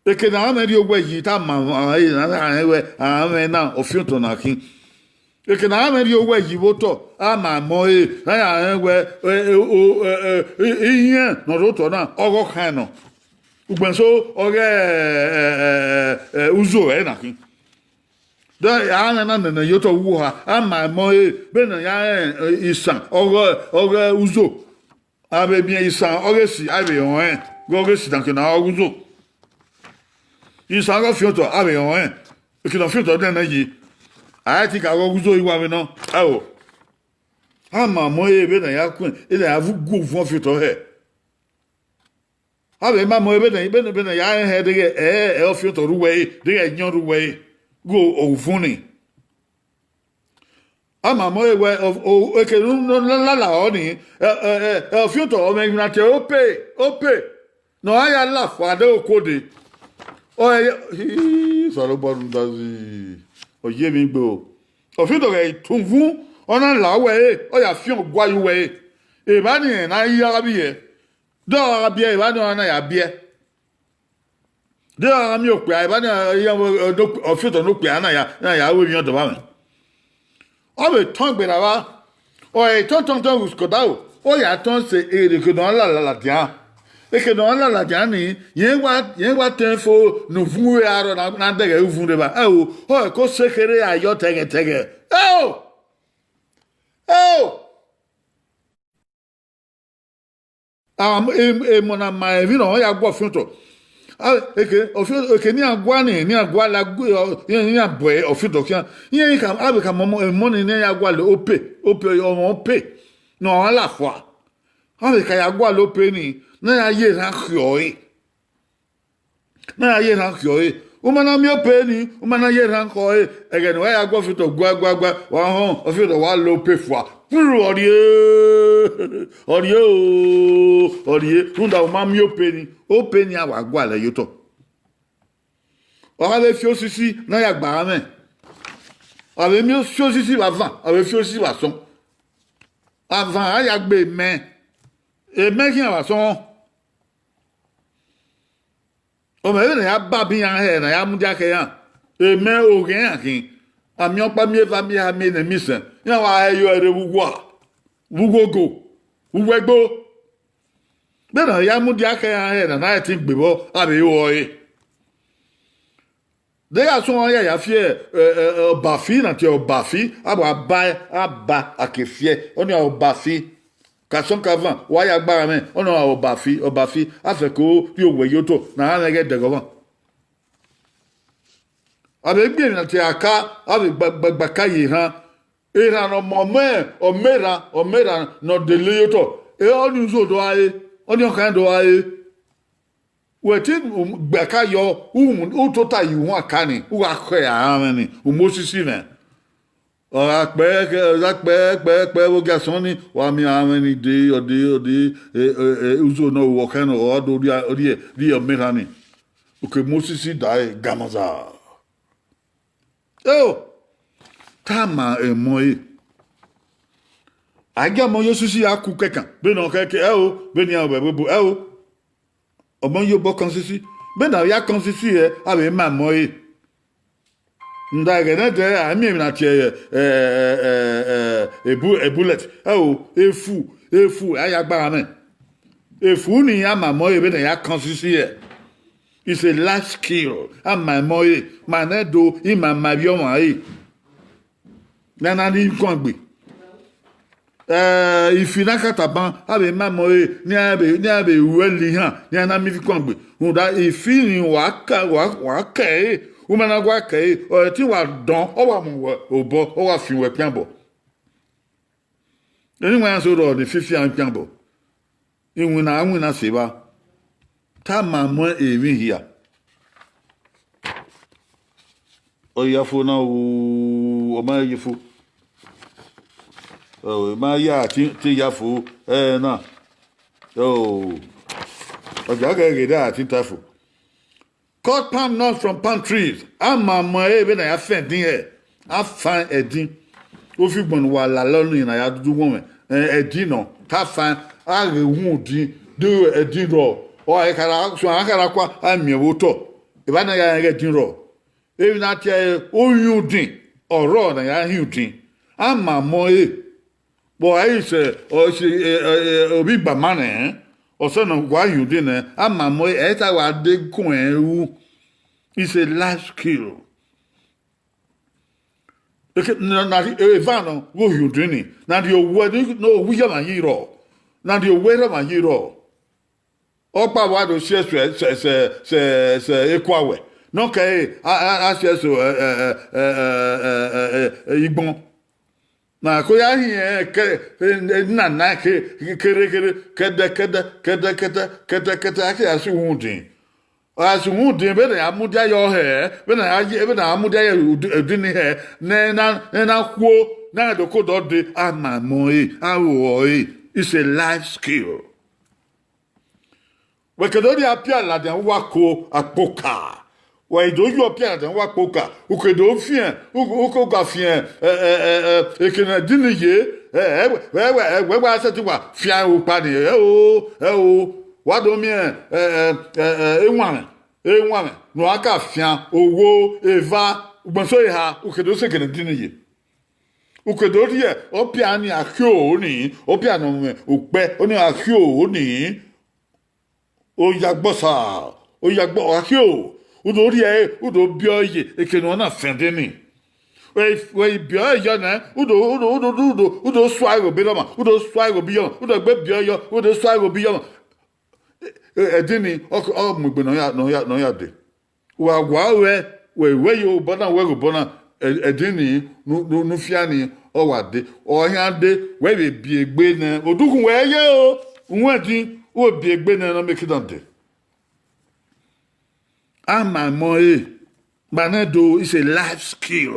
Eke ne a mwẹ rhie owẹ yi, te a ma emwa ẹre, na rẹn wẹ a mwẹ na ọfiotọ na khin. Eke ne a mwẹ rhie owẹ yi vbe otọ, a ma emọ ẹre, na ya rẹn wẹ, eh, eh, o, eh, eh, i-, iran ne ọ rre otọ na, ọghe ọ khan nọ. Ugbẹn eso ọghe, eh, eh, eh, eh, uzo ẹre na khin. De a na na nene ye otọ vbe uwu oha, a ma emọ ẹre, vbene a ya rẹn, eh, isan ọghe, ọghe uzo. A vbe miẹn isan ọghe esi, a vbe rẹn ọnrẹn, ghe ọghe esi danke ne a ọghe uzo. Isan ọghe ọfiotọ, a vbe rẹn ọnrẹn, eke ne ọfiotọ nene yi, a i te ka ghe ọghe uzo iwa vbe nọ, ẹo. A ma emọ ẹre vbene a ya kuẹn, vbene a ya gu uvọn ọfiotọ hẹ. A vbe ma emọ ẹre vbene, vbene, vbene a ya rẹn hẹ deghẹ ẹ, ẹ ọfiotọ rre uwu ẹre, deghẹ ẹyọn rre uwu ẹre, ghe uvun ni. A ma emọ ẹre wẹ, o, o, eke ne u lala ọnii, ẹ, ẹ, ẹ, ẹ, ọfiotọ ọ mwẹ emwi na tie ope, ope, ne ọ ra ya la fua de okuo dee. Ọ, ẹ, hi, Osanobua rhunmwuda zẹ, ọ ye emwi gbe o. Ọfiotọ ghẹ tọn uvun, ọ na la uwẹ ẹre, ọ ya fian ọgua ye uwẹ ẹre. Evba ni rẹn ne a ya gha biẹ. De ọ gha biẹ, evba ni ọ na ya biẹ. De ọ gha miẹn okpia, evba ni, ọfiotọ ne okpia na ya, na ya ru emwi ọdọ vbe amwẹ. Ọ vbe tọn gberra vba, ọ re tọn tọn tọn vbe uskọdaro, ọ ya tọn sẹ eke ne ọ lala ladian. Eke ne ọ lala ladian ni, rẹn wa, rẹn wa tẹn fo ne uvun vbe arọ na, na dẹghẹ uvun rre evba. Ẹo, ọ re ko sẹ kherhe ya yọ tẹghẹtẹghẹ. Ẹo! Ẹo! A, em-, emọ na ma emwi ne ọ ya gua ọfiotọ. A, eke, ọfi-, eke ne iran gua ni, ne iran gua la gu-, ọ, iran, iran bu ọfiotọ khian. Iran ka, a vbe ka mọ emọ, emọ ni ne iran ya gualọ ope, ope, ọmọ ope, ne ọ la fua. A vbe ka ya gualọ ope ni, ne a ya ye erhan khiọ ẹre. Ne a ya ye erhan khiọ ẹre. U ma na miẹn ope ni, u ma na ye erhan khiọ ẹre. Ẹghẹ ne uwa ya gu ọfiotọ gua, gua, gua, wa họn, ọfiotọ wa la ope fua. Kpurru, ọ rrie, ọ rrie o, ọ rrie. Rhunmwuda u ma miẹn ope ni, ope ni a wa gualọ ye otọ. Ọ gha vbe fi osisi ne a ya gba mwẹ. A vbe miẹn fi osisi vbe avan, a vbe fi osisi vbe asọn. Avan a ya gbe emẹ, emẹ khian vbe asọn. Ọ mwẹ vbene a ya ba iran hẹ ne a ya mudia khẹ iran, emẹ oghẹ iran khin. A miẹn ọkpa, miẹn eva, miẹn eha, miẹn enẹ, miẹn isẹn, iran wa hẹ yọ ẹre vbe uwu oha, vbe uwu ogo, vbe uwu ẹgbo. Vbene a ya mudia khẹ iran hẹ ne a na ẹtin gbe vbọ, a vbe ru ọre. De gha suẹn ya ya fi, ẹ, ẹ, ẹ, ọbafi na tie ọbafi, a wa ba, a ba, a ke fiẹ, ọnii ọbafi. Kasọn kavan, wa ya gba mwẹ, ọnii ọbafi, ọbafi, a fẹko rhie owẹ ye otọ, ne a rẹn ghẹ dẹghẹ ọmwa. A vbe gbe emwi na tie aka, a vbe gba, gba, gba ka ye erhan. Erhan ne ọ mọ mẹ, ọ mẹ erhan, ọ mẹ erhan ne ọ dele ye otọ. E, ọnii uzo do a re, ọnii ọkhan do a re. Wẹ te gbe aka yọ, u mu, u tota ye uhunmwu aka ni, u gha khẹ aranmwẹ ni, u mu osisi mwẹ. Ọ gha kpẹ, ọ gha kpẹ, kpẹ, kpẹ, vbe ogie asọn ni, wa miẹn aranmwẹ ni dee, ọ dee, ọ dee, e, e, e, uzo ne ọ ru ọkhẹ nọ, ọ do rhie, rhie, rhie ọmọ erhan ni. Oke mu osisi da ẹre gamaza. Eo, tama emọ ẹre. A gie ọmọ ye osisi ya ku kẹkan, vbene ọ khẹke, ẹo, vbene iran vbe ẹvbo ebo, ẹo. Ọmọ ye obọ kan sisi, vbene a ya kan sisi hẹ, a vbe ma emọ ẹre. Nda ẹghẹ nẹdẹ, a miẹn emwi na tie, ẹ, ẹ, ẹ, ẹ, ẹ, ebu-, ẹ, bullet, ẹo, efu, efu, a ya gba gha mwẹ. Efu ni a ma emọ ẹre vbene a ya kan sisi hẹ. It's a life skill. A ma emọ ẹre, ma nẹ do, ima ma ivbi ọmwa ẹre. Ne a na rhie guan gbe. Eh, ifi na ka tama, a vbe ma emọ ẹre, ne a vbe, ne a vbe ru ẹre ihan, ne a na miẹn ivbi guan gbe. Rhunmwuda ifi ni wa ka, wa, wa ka ẹre, u ma na wa ka ẹre, ọ re te wa dọn, ọ wa mu wẹ obọ, ọ wa fian wẹ kpian obọ. Eni wa ya so rọ ne fifian kpian obọ. Iwinna, iwinna sẹ evba. Tama mẹ emwi hia. Ọ ya fo na o, ọ ma ye fo. Ọ ma ya te, te ya fo, ẹ na. Ọ, ọ gha ghẹ ghe da te ta fo. Cut palm nut from palm trees. A ma mọ ẹre vbene a ya fan ẹdin hẹ, a fan ẹdin. Ofigbọn ne uwa lalọ nii ne a ya dudu wọnmwẹ, ẹ, ẹdin nọ, te a fan, a ghe uhunmwu din, de ẹdin rrọọ. Ọ a kha ra, suẹn a kha ra kua, a miẹn vbe otọ. Evba na ya rẹn ghe ẹdin rrọọ. Emwi ne a tie ẹre, ohiundin, ọrọre ne a ya hiundin. A ma mọ ẹre. Vbe ọ i sẹ, ọ si, ẹ, ẹ, ẹ, ovbi igbama nẹ, ọsẹ ne wa hiundin nẹ, a ma mọ ẹre, ẹ i ta wa de kun ẹn ru. It's a life skill. Eke, na, na, eva nọ, vbe ohiundin ni, na rhie owẹ ni, ne owa iyọmwa yi rrọọ, na rhie owẹ erha ọmwa yi rrọọ. Ọkpa wa do si ẹse, sẹ, sẹ, sẹ, sẹ eku awẹ. Ne ọ kẹre, a, a, a si ẹse, ẹ, ẹ, igbọn. Na ko ya hin ẹnrẹn ke, e, e, nana ke, kere, kere, kẹdẹ, kẹdẹ, kẹdẹ, kẹdẹ, kẹdẹ, kẹdẹ, a ke ya si uhunmwu din. Ọ gha si uhunmwu din, vbene a mudia yọ hẹ, vbene a ye, vbene a mudia ye udi-, udin ni hẹ, ne na, ne na khuo, ne a do kodo de, a ma mọ ẹre, a ro ẹre. It's a life skill. Wẹ ke do rhie apia ladian uwa ko akpokha. Wẹ i do yo apia ladian uwa akpokha. U ke do fian, u, u ke ga fian, ẹ, ẹ, ẹ, ẹ, eke ne ẹdin ni ye, ẹ, ẹ, wẹ, wẹ, wẹ, wẹ, wẹ, a sẹtin wa fian ukpa ni, ẹ o, ẹ o. Wa do miẹn, ẹ, ẹ, ẹ, ẹ, ewanmwẹ, ewanmwẹ, ne uwa ka fian, owo, eva, ugbẹn so eha, u ke do sẹ eke ne ẹdin ni ye. U ke do rhie, ọpia ni a khio ni, ọpia ne ọ mwẹ okpẹ, ọni a khio ni. Oyagbọsa, oyagbọ, wa khio, u do rhie ẹre, u do biẹ ọre ye, eke ne ọ na fian de ni. Wẹ, wẹ i biẹ ọre yọ nẹ, u do, u do, u do, u do, u do sua ẹre obọ iyọmwa, u do sua ẹre obọ iyọmwa, u do gbe biẹ ọre yọ, u do sua ẹre obọ iyọmwa. Ẹ, ẹdin ni, ọ, ọ mu egbe ne ọ ya, ne ọ ya, ne ọ ya dee. Wa wa ruẹ, wẹ, wẹ ye obọ na, wẹ ghe obọ na, ẹ, ẹdin ni, ne u, ne u, ne u fian ni, ọ wa dee. Ọ khian dee, wẹ vbe biẹ egbe nẹ, odukhunmwu wẹ ye o, uhunmwu ẹdin, u vbe biẹ egbe nẹ ne ọ miẹn ekidan dee. A ma mọ ẹre, ma nẹ do, it's a life skill.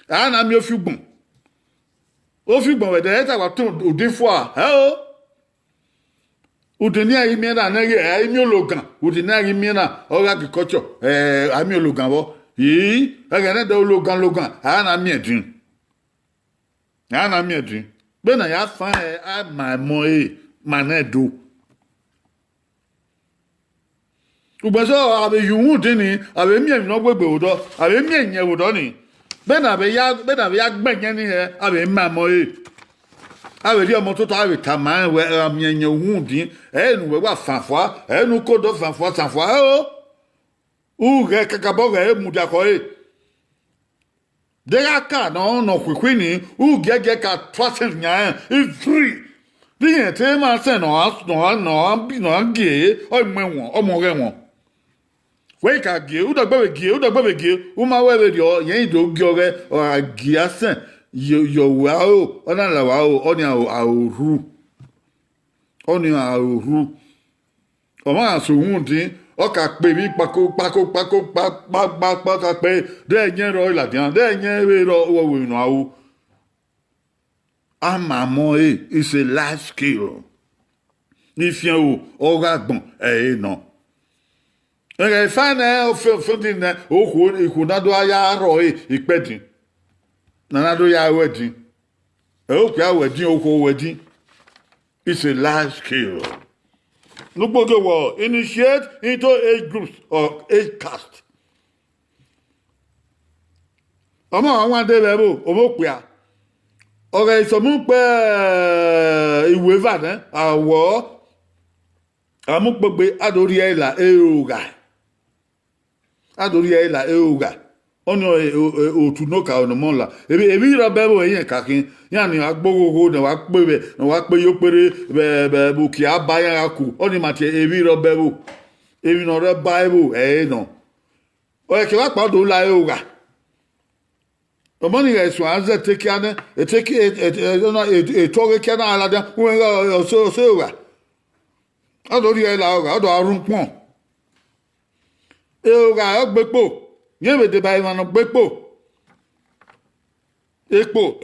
A na miẹn ofiugbọn. Ofiugbọn vbe ẹdẹ, ẹ ta wa tọn udin fua, ẹ o. Udin ne a ghi miẹn na nẹ ghe, ẹ i miẹn ologan, udin ne a ghi miẹn na, ọ gha agriculture, ẹ, a miẹn ologan vbọ. Ii, ẹghẹ nẹ do ologan, ologan, a na miẹn ẹdin. A na miẹn ẹdin. Vbene a ya fan hẹ, a ma mọ ẹre, ma nẹ do. Ugbẹn sẹ, a vbe ye uhunmwu din ni, a vbe miẹn emwi ne ọ wegbe vbe odọ, a vbe miẹn iyẹn vbe odọ ni. Vbene a vbe ya, vbene a vbe ya gbẹn iyẹn ni hẹ, a vbe ma mọ ẹre. A vbe rhie ọmọ tota, a vbe tama rẹn wẹ, a miẹn iyẹn uhunmwu din, ẹ i re ne uwẹ wa fan fua, ẹ i re ne u ke odọ fan fua, san fua, ẹ o. U ghẹ kakabọ ghẹ mudia khọe. De gha ka nọ, nọ khuikhui ni, u giẹgiẹ ka tua sẹn yan rẹn, i free. Te irẹn te emwa sẹn ne ọ gha, ne ọ gha, ne ọ gha, ne ọ gha gie, ọ i mu ẹn wọn, ọ mu ọghẹ wọn. Wẹ i ka gie, u dọgbe vbe gie, u dọgbe vbe gie, u ma wẹ vberriọ, irẹn i do gie ọghẹ, ọ gha gie asẹn, ye, ye uwa aro, ọ na la uwa aro, ọnii aro, aro rhu. Ọnii aro rhu. Ọmwa gha sẹ uhunmwu din, ọ ka kpe emwi kpako, kpako, kpako, kpa, kpa, kpa, kpa, ọ ka kpe, de ẹyẹn rrọọ ladian, de ẹyẹn vbe rrọọ, ọ wẹ emwi ne ọ ru. A ma mọ ẹre, it's a life skill. Ne ifian ru, ọ gha gbọn, ẹ i re nọ. Ẹghẹ efa nẹ, ofe, ofe din nẹ, okhuo, ikhuo na do ya rrọọ ikpẹdin. Ne a na do ya ru ẹdin. Ẹ okhuo ya ru ẹdin, okhuo ru ẹdin. It's a life skill. Ne ukpogiowẹ, initiate into age groups or age caste. Ọmọ ọmwa de vbe ẹvbo, ovbi okpia. Ọ ghe sẹ ọmọ ukpe iweva nẹ, a wọ, a mu ukpogbe, a do rhie ẹre la ero gha. A do rhie ẹre la ero gha. Ọnii ọre, o, o, otu ne okaro ne ọmọ la. Emwi, emwi rre obọ ẹvbo ẹre irẹn ka khin. Iran ni wa gbe oghogho, ne wa kpe vbe, ne wa kpe ye okperhe, vbe, vbe, vbe uki aba iran gha ku. Ọnii ma tie emwi rre obọ ẹvbo. Emwi ne ọ rre obọ ẹvbo, ẹre nọ. Ọ ke wa kpa do la ẹre ogha. Ọmọ ni ghẹ suẹn azẹ tekia nẹ, etekia, e, e, e, e, e, eto ghe kia na ladian, uwẹ gha ọse, ọse ogha. Ọ do rhie la ogha, ọ do a rhun ukpọn. Ogha ọ gbe ekpo, rẹn vbe deba emwa ne ọ gbe ekpo. Ekpo,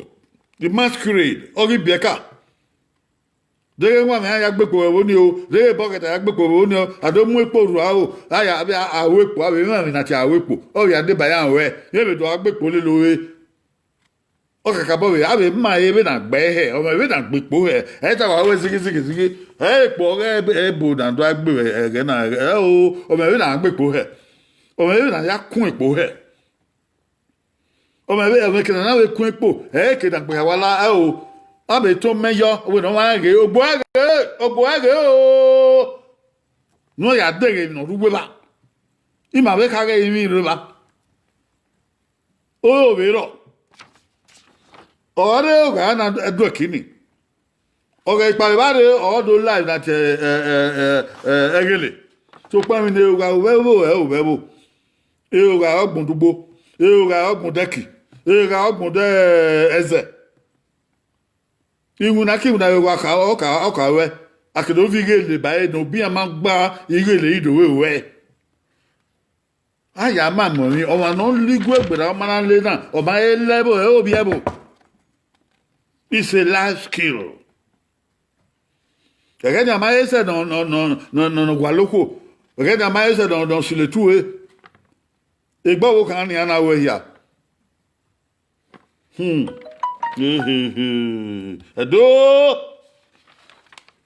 the masquerade, ọ ghi biẹka. Deghẹ wanmwẹ iran ya gbe ekpo vbe ẹvbo ni o, deghẹ bọkẹt ya gbe ekpo vbe ẹvbo ni o, a do mu ekpo rhu aro, a ya vbe a ru ekpo, a vbe mwẹ emwi na tie a ru ekpo, ọ vbe a deba iran ruẹ, rẹn vbe do a gbe ekpo lele ore. Ọ kakabọ vbe a vbe ma ẹre vbene a gbe hẹ, ọ mwẹ vbene a gbe ekpo hẹ, ẹ i ta wa wẹ zighi zighi zighi, ẹ i kpọ ọghe ebo ne a do gbe vbe ẹghẹ na, ẹ o, ọ mwẹ vbene a gbe ekpo hẹ, ọ mwẹ vbene a ya kun ekpo hẹ. Ọ mwẹ vbe, ọ mwẹ eke ne a na vbe kun ekpo, ẹ i ke ne a gbe hẹ wa la, ẹ o, a vbe to mẹ yọ, wẹ ne ọ ma ghe, ogbo ẹghe, ogbo ẹghe o, ne ọ ya deghe emwi ne ọ rre uwu evba, ima vbe kha ghe emwi rre evba. Oro vbe rọ, ọ re ogha na do ẹki ni. Ọ ghẹ ikpao evba rre, ọ do live na tie ẹghele. Sokpan emwi ne ogha ru vbe ẹvbo, ẹ ru vbe ẹvbo. Ogha ọgbọn dugbo, ogha ọgbọn dẹki, ogha ọgbọn dẹ ẹzẹ. Iwinna ke iwinna vbe wa kha, ọ ka, ọ ka ruẹ. A ke do viọ ighele ba ẹre ne obi iran ma gba ighele i do vbe ruẹ. A ya ma mu emwi, ọmwa ne ọ la igue gberra, ọ ma na le na, ọ ma he la ẹvbo, ẹ ovbi ẹvbo. It's a life skill. Ẹghẹ ne a ma he sẹ nọ, nọ, nọ, nọ, nọ, nọ gualọ okhuo, ẹghẹ ne a ma he sẹ nọ, nọ silo etu ẹre. Egbe ọvbokhan nian na ru ehia. Hmm. Ehehe. Ẹdo,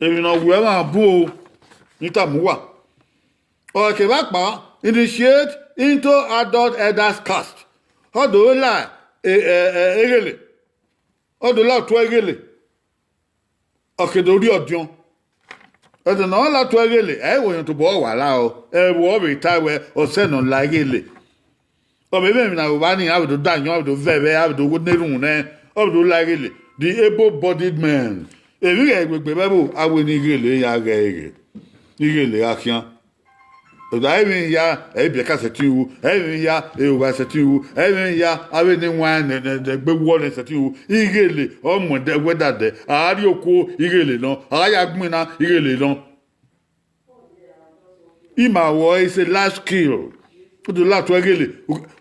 emwi ne ọ wu ẹmwẹ bun o, ne I tama uwa. Ọ kevbe akpa, initiate into adult elders caste. Ọ do la, e, e, e, eghele. Ọ do la otuẹ eghele. Ọ ke do rhie ọdiọn. Ẹdẹ ne ọ la otuẹ eghele, ẹ i wẹ orhiọn tobọ ọ wa la o. Ẹvbo ọ vbe tae wẹ, ọsẹ ne ọ la eghele. Ọ vbe mwẹ emwi na vbe evba ni, a vbe do da ayọn, a vbe do vẹ ẹvbẹ, a vbe do ne erhunmwu nẹ, ọ vbe do la eghele. The able-bodied man. Emwi ghẹ wegbe vbe ẹvbo, a wẹ ne ighele ya ghẹ ẹre, ighele gha khian. Ọda emwi hia, ẹ i biẹka sẹtin ru, emwi hia, e ugha sẹtin ru, emwi hia, avbe ne wan nẹ, nẹ, nẹ, egbe wọ nẹ sẹtin ru, ighele, ọ mu ẹdẹ wẹ dadẹ, a rrie okuo, ighele nọ, a ya gbinna, ighele nọ. Ima wọ, it's a life skill. U do la otuẹ eghele,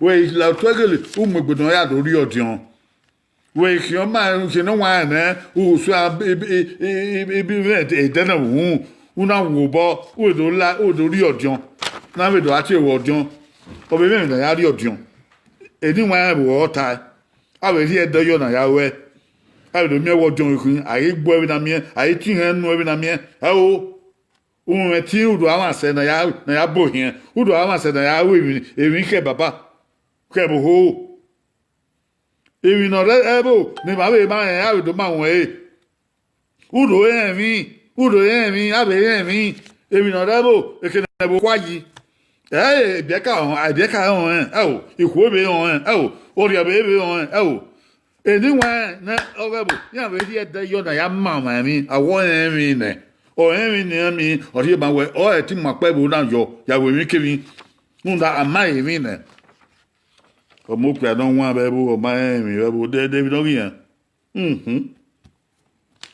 wẹ i la otuẹ eghele, u mu egbe ne ọ ya do rhie ọdiọn. Wẹ i khian ma, u khian ne ọ wan nẹ, u sua ibi, ibi, ibi, ibi, ibi, edẹ na vbe uhunmwu, u na wu obọ, u do la, u do rhie ọdiọn, na vbe do a tie ruẹ ọdiọn. Ọ vbe mwẹ emwi ne a ya rhie ọdiọn. Eni wan rẹn vbe ọ tae, a vbe rhie ẹdẹ yọ ne a ya ruẹ, a vbe do miẹn wẹ ọdiọn khin, a ghi gbe ẹre vbe na miẹn, a ghi tie ihẹn nu ẹre vbe na miẹn, ẹ o. Uhunmwu ẹtin, u do a mwa sẹ ne a ya, ne a ya bo ohiẹn, u do a mwa sẹ ne a ya ru emwi, emwi khẹ baba, khẹ vbe oho. Emwi ne ọ rre ẹvbo ne ima vbe ma rẹn, a vbe do ma ruẹn ẹre. U do rẹn emwi, u do rẹn emwi, a vbe rẹn emwi. Emwi ne ọ rre ẹvbo, eke ne ẹvbo kua yi. Ẹ, ebiẹka họn, ebiẹka họn ẹn, ẹ o, ikhuo vbe họn ẹn, ẹ o, orhiọn vbe vbe họn ẹn, ẹ o. Eni wan ne ọghe ẹvbo, iran vbe rhie ẹdẹ yọ ne a ya ma ọmwa emwi, a wẹ ọ rẹn emwi nẹ. Ọ rẹn emwi ne emwi, ọ rhie ma wẹ, ọ ẹtin mu akpẹ ẹvbo na yọ, ya ru emwikemwi. Rhunmwuda a ma rẹn emwi nẹ. Ọmọ okpia ne ọ wan vbe ẹvbo, ọ ma rẹn emwi vbe ẹvbo, de, de emwi ne ọ ghi rẹn. Mhm.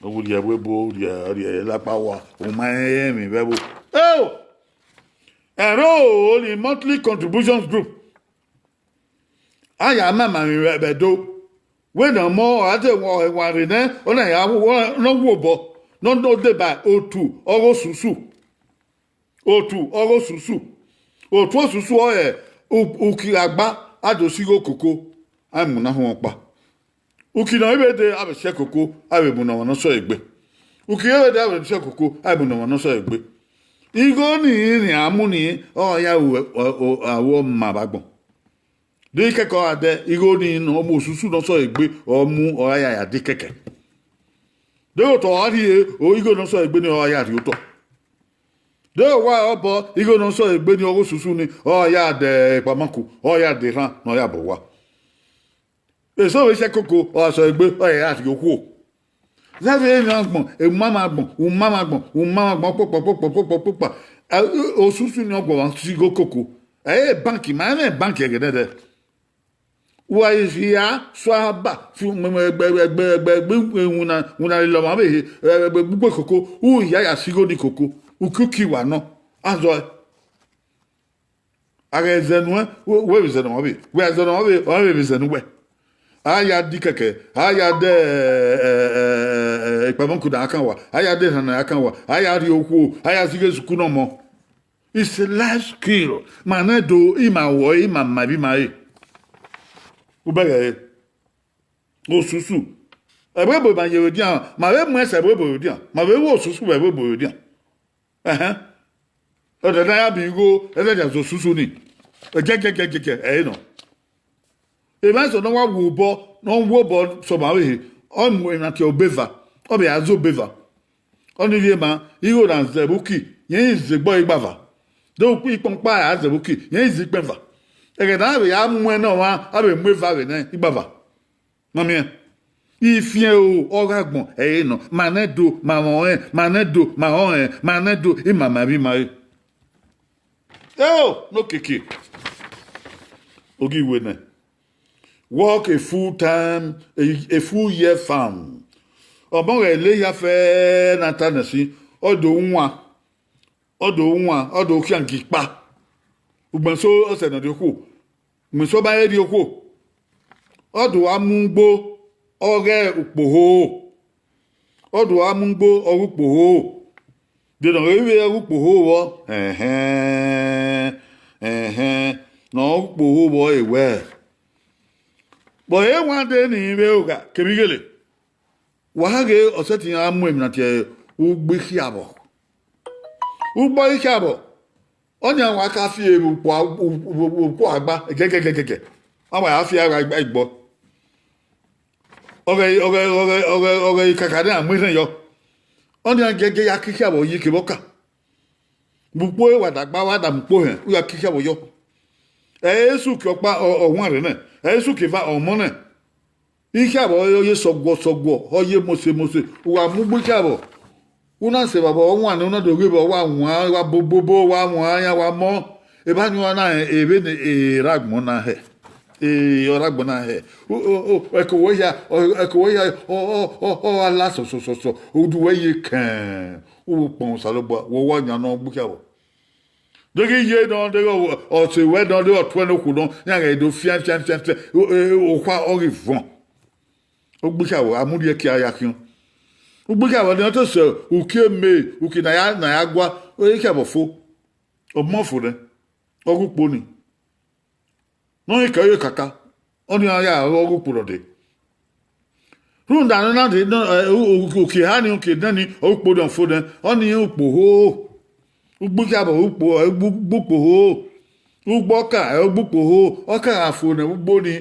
Ọ wu rhie ẹvbo ebo, rhie, rhie lakpa wa, ọ ma rẹn emwi vbe ẹvbo. Eo! Ẹro ni monthly contributions group. A ya ma emwa emwi vbe, vbe Ẹdo. Wẹ ne ọ mọ, ọ gha te wa, wa rre nẹ, ọ na ya wu, ọ na wu obọ, ne ọ, ne ọ deba otu ọghe osusu. Otu ọghe osusu. Otu osusu ọre u-, uki gha gba, a do si igho koko, a mu na huọn ọkpa. Uki ne ọ i vbe dee, a vbe sẹ koko, a vbe mu ne ọmwa ne ọ sẹ egbe. Uki i vbe dee, a vbe sẹ koko, a vbe mu ne ọmwa ne ọ sẹ egbe. Igho ni rẹn a mu ni, ọ ya ru, ọ, ọ, ọ, aro ma vbe agbọn. De ikẹkẹ ọ gha dẹ, igho ni nọ, ọmọ osusu ne ọ sẹ egbe, ọ mu, ọ ya ya de ikẹkẹ. De otọ ọ gha rhie, o, igho ne ọ sẹ egbe ni, ọ ya rhie otọ. De owa obọ, igho ne ọ sẹ egbe ni, ọghe osusu ni, ọ ya de ekpamaku, ọ ya de erhan, ne ọ ya bọ owa. Eso vbe sẹ koko, ọ sẹ egbe, ọ ya rhie okhuo. Zẹvbe emwi agbọn, emama agbọn, umama agbọn, umama agbọn, kpokpa, kpokpa, kpokpa, kpokpa. Ẹ, osusu ni ọ guọmwa si igho koko. Ẹ i re banki, ma ẹmwẹ banki ẹgẹdẹdẹ. Wa hia sua ba, fi, ẹgbẹ, ẹgbẹ, ẹgbẹ, ẹgbẹ, winna, winna lele ọmwa vbe he, ẹgbẹ, gbugbe koko, u hia ya si igho ni koko. Uki uki wa nọ, azọ ẹe. A ghẹ zẹ nuẹn, wẹ vbe zẹ ne ọmwa vbe, wẹ a zẹ ne ọmwa vbe, ọmwa vbe zẹ ne uwẹ. A ya di kẹkẹ, a ya de ikpamọnku ne a kan wa, a ya de erhan ne a kan wa, a ya rhie okhuo, a ya zighe sukuru ne ọmọ. It's a life skill. Ma nẹ do, ima wọ, ima ma vbe ima re. Ubẹghẹ re. Osusu. Ẹvbo ebo ma ye vbe dian, ma vbe mu ẹsẹ ẹvbo ebo vbe dian, ma vbe ru osusu vbe ẹvbo ebo vbe dian. Ẹhẹn. Ẹdẹ ne a ya miẹn igho, ẹdẹ dia zẹ osusu ni. Ẹgẹgẹgẹgẹgẹ, ẹ i re nọ. Emwa eso ne ọ wa wu obọ, ne ọ wu obọ sẹ ọmwa ọvbehe, ọ mu emwa tie obeva, ọ vbe a zẹ obeva. Ọnii rhie ma, igho na zẹ vbe uki, irẹn i zẹ egbe ọre igbava. De ikpọnkpa ra zẹ vbe uki, irẹn i zẹ ikpẹn eva. Ẹghẹ ne a vbe ya mu ẹn ne ọmwa, a vbe mu eva vbe ne igbava. Ma miẹn. Ifian ero ọ gha gbọn, ẹ i re nọ. Ma nẹ do, ma mwẹ ọnrẹn, ma nẹ do, ma rẹn ọnrẹn, ma nẹ do, ima ma vbe ima re. Eo, ne okiekie. Oghiwe nẹ. Work a full time, a, a full year farm. Ọmọ ghẹ le hia fẹ na ta nẹ sin, ọ do wan, ọ do wan, ọ do khian gie ikpa. Ugbẹn eso ọsẹ ne ọ rhie okhuo, ugbẹn eso ma he rhie okhuo, ọ do wa mu ugbo ọghe ukpoho, ọ do wa mu ugbo ọghe ukpoho. De ne ọ ghe vbe ọghe ukpoho vbọ? Ẹhẹn, ẹhẹn, ne ọghe ukpoho vbọ e wẹ, vbe ọre wan de ne I vbe rogha kevbe ighele. Wa ghe ọsẹtin a mu emwi na tie ugbo ikhiavbọ. Ugbo ikhiavbọ, ọnii wa ka fi vbe ukpo a-, u-, u-, u-, ukpo agba gẹgẹgẹgẹgẹ. A wa ya fi a gha igbo. Ọghe, ọghe, ọghe, ọghe, ọghe ikaka ne a mu erhẹn yọ. Ọnii gẹgẹ ya ke ikhiavbọ ye kevbe ọka. Vbe ukpo ẹre wa da gba, wa da mu ukpo hẹn, u ya ke ikhiavbọ yọ. Ẹ i re uki ọkpa ọ, ọ wanrẹn nẹ, ẹ i re uki eva ọ mọ nẹ. Ikhiavbọ ọ ye sọguọ sọguọ, ọ ye mose mose. U gha mu ugbo ikhiavbọ, u na sẹ evba vbe ọwanniẹn, u na do ghe vbe ọ wa wan, wa bobobo, wa wan, iran wa mọ. Evba ni wa na rẹn, evbe ne erha agbọn na hẹ. Ee, ọ rre agbọn na hẹ. O, o, o, ẹko wẹ hia, ọ, ẹko wẹ hia, ọ, ọ, ọ, ọ gha la sọsọsọsọ, udu wẹ ye kẹẹn. U vbe ukpọn Osanobua, wẹ ọ wa yan ne ọ gbe ikhiavbọ. Deghẹ iye nọ, deghẹ ọ, ọse ruẹ nọ, deghẹ ọtuẹ ne okhuo nọ, iran ghẹ do fian, fian, fian, fian, o, e, okhua ọ ghi vuọn. Ugbo ikhiavbọ, a mu rhie ẹki a ya khian. Ugbo ikhiavbọ nii, ọ te sẹ uki eme, uki ne a ya, ne a ya gua, ikhiavbọ fo. Ọ mọ fo nẹ, ọ ghe ukpo nii. Ne ọ ghi kẹ ọre kaka, ọnii iran ya ru ọghe ukpo rhọde. Rhunmwuda ne ọ na dee, nọ, ẹ, u-, u-, uki eha ni, uki nẹ ni, ọghe ukpo ni ọ fo nẹ, ọnii ukpo ho. Ugbo ikhiavbọ, ukpo, ẹ, ugbo, ugbo ukpo ho. Ugbo ọka, ẹ, ugbo ukpo ho. Ọka gha fo nẹ ugbo ni,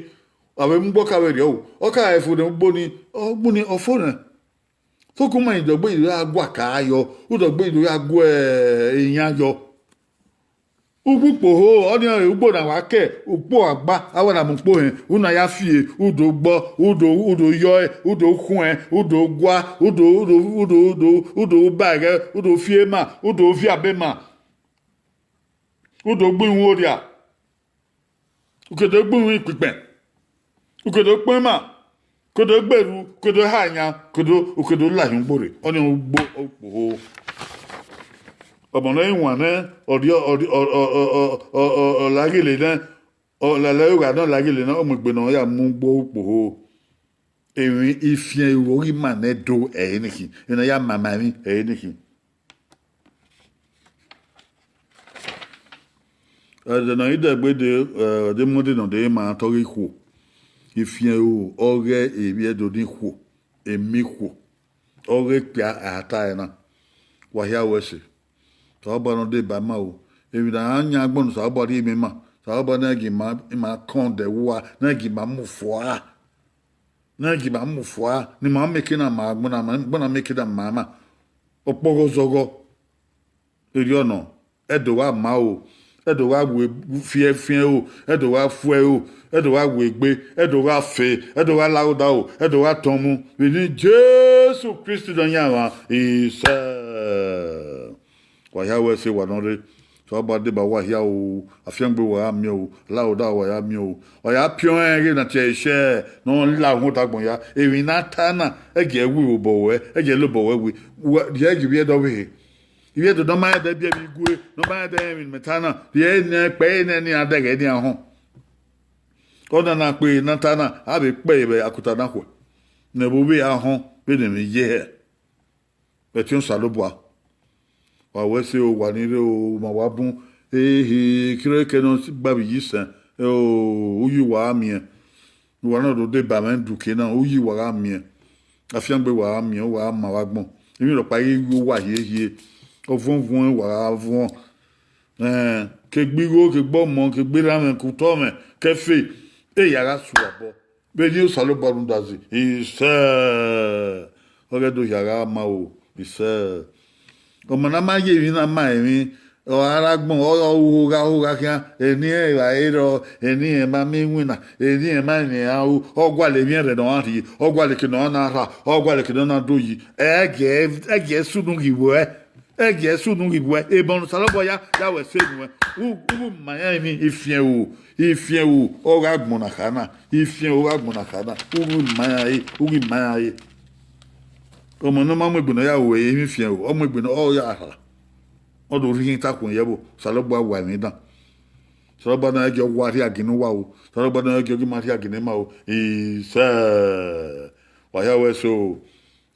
a vbe mu ugbo ọka vberriọ o. Ọka gha fo nẹ ugbo ni, ugbo ni ọ fo nẹ. Sokpan u ma rẹn dọgbe do ya gu aka yọ, u dọgbe do ya gu, ẹ, eyan yọ. Ugbo ukpo ho, ọnii ọre ugbo na wa ke ukpo agba, a wa na mu ukpo hẹn, u na ya fie, u do gbọ, u do, u do yọ ẹe, u do khuẹn, u do gua, u do, u do, u do, u do, u do ba ẹghẹ, u do fi ema, u do viọ abema, u do gbe iwinna orria. U ke do gbe iwinna ikpikpẹn, u ke do kpọn ima, u ke do gbe erhu, u ke do ha yan, u ke do, u ke do la hin ugbo rre. Ọnii ugbo ukpo ho. Ọmọ ne ọ i wan nẹ, ọ rhie, ọ rhie, ọ, ọ, ọ, ọ, ọ, ọ la ghele nẹ, ọ la, la, ọ gha nọ la ghele nẹ, ọ mu egbe ne ọ ya mu ugbo ukpo ho. Emwi ifian ero ghi ma nẹ do ẹre nekhin, emwi ne a ya mama emwi ẹre nekhin. Ẹdẹ ne ọ ghi dẹgbe dee, ẹ, ọdemọdẹ ne ọ dee ma tọ ghe ikhuo. Ifian ero ọghe evbi Ẹdo ni khuo, emi khuo, ọghe ekpia a ta ẹre na. Wa hia ru ẹse. Osanobua ne ọ deba ima o. Emwi ne a yan agbọn ne Osanobua rhie mwẹ ima, Osanobua ne gie ima, ima kọn dẹ vbe uwa, ne gie ima mu fua. Ne gie ima mu fua, ne ima miẹn eke na ma agbọn na, agbọn na miẹn eke na ma ima. Ọkpọghọ zọghọ. Erriọ nọ, Ẹdo gha ma o, Ẹdo gha we fiẹnfiẹn o, Ẹdo gha fuẹ o, Ẹdo gha we egbe, Ẹdo gha fe, Ẹdo gha la odaro, Ẹdo gha tọn mu, vbe eni Jesu Kristi Nọyaẹnmwa, isẹ. Wa hia ru ẹse, wa nọ rre. Osanobua deba uwa hia o, afiangbe wa ya miẹn o, la odaro wa ya miẹn o. Ọ ya piọn ẹn ghe na tie ẹre iṣẹ ne ọ la uhunmwu agbọn ya. Emwi ne a ta na, ẹgiẹ ẹ wi obọ ruẹ, ẹgiẹ ẹ la obọ ruẹ wi. Rhie ẹgiẹ ivbi Ẹdo ọvbehe. Ivbi Ẹdo ne ọ ma rẹn dẹ biẹ vbe igue, ne ọ ma rẹn dẹ rẹn emwi ne imẹ ta na, rhie nẹ kpẹre nẹ ne iran dẹghẹ ne iran họn. Ọna na kpe ne a ta na, a vbe kpẹe vbe akuta na khuẹ. Ne ẹvbo vbe a họn vbene emwi ye hẹ. Ẹtin Osanobua, wa wẹ ẹse o, wa ni rre o, ma wa bun, ehe, kherhe kẹ ne ọ gba vbe iyi sẹn, o, uyi wa gha miẹn. Uwa na do deba mwẹ duke na, uyi wa gha miẹn, afiangbe wa gha miẹn, uwa gha ma vbe agbọn. Emwi rhọkpa ghi ghe uwa hiehie, ọvuọnvuọn wa gha vuọn. Ẹn, ke gbe igho, ke gbe ọmọ, ke gbe erha mwẹ, ke utọ mwẹ, ke ẹfe, e ya gha su abọ. Vbene Osanobua rhunmwuda zẹ, isẹ, ọ ghẹ do hia gha ma o, isẹ. Ọmọ ne a ma ye emwi na ma emwi, ọ ra rre agbọn, ọ, ọ ru hogha hogha khian, eni ẹnrẹn evbare rrọọ, eni ẹnrẹn ma miẹn iwinna, eni ẹnrẹn ma miẹn iran ru, ọ gualọ emwi ẹnrẹn ne ọ na rhie, ọ gualọ eke ne ọ na rha, ọ gualọ eke ne ọ na do yi. Ẹgiẹ, ẹgiẹ sunu ghi vbuẹ, ẹgiẹ sunu ghi vbuẹ, emọ ne Osanobua ya, ya wẹ ẹse nuẹn. U, u ma iran emwi, ifiẹn ru, ifiẹn ru, ọ gha gbọn na kha na, ifiẹn ru, ọ gha gbọn na kha na, u ghi ma iran re, u ghi ma iran re. Ọmọ ne ọ ma mu egbe ne ọ ya ru emwi ifiẹn ru, ọ mu egbe ne ọ ya rha. Ọ do rhie itan khuẹn ye ẹvbo, Osanobua wa emwi dan. Osanobua na gie ọ wa rhie gie ne uwa o, Osanobua na gie ọ gie ima rhie gie ne ima o. Isẹ, wa hia wẹ ẹse o,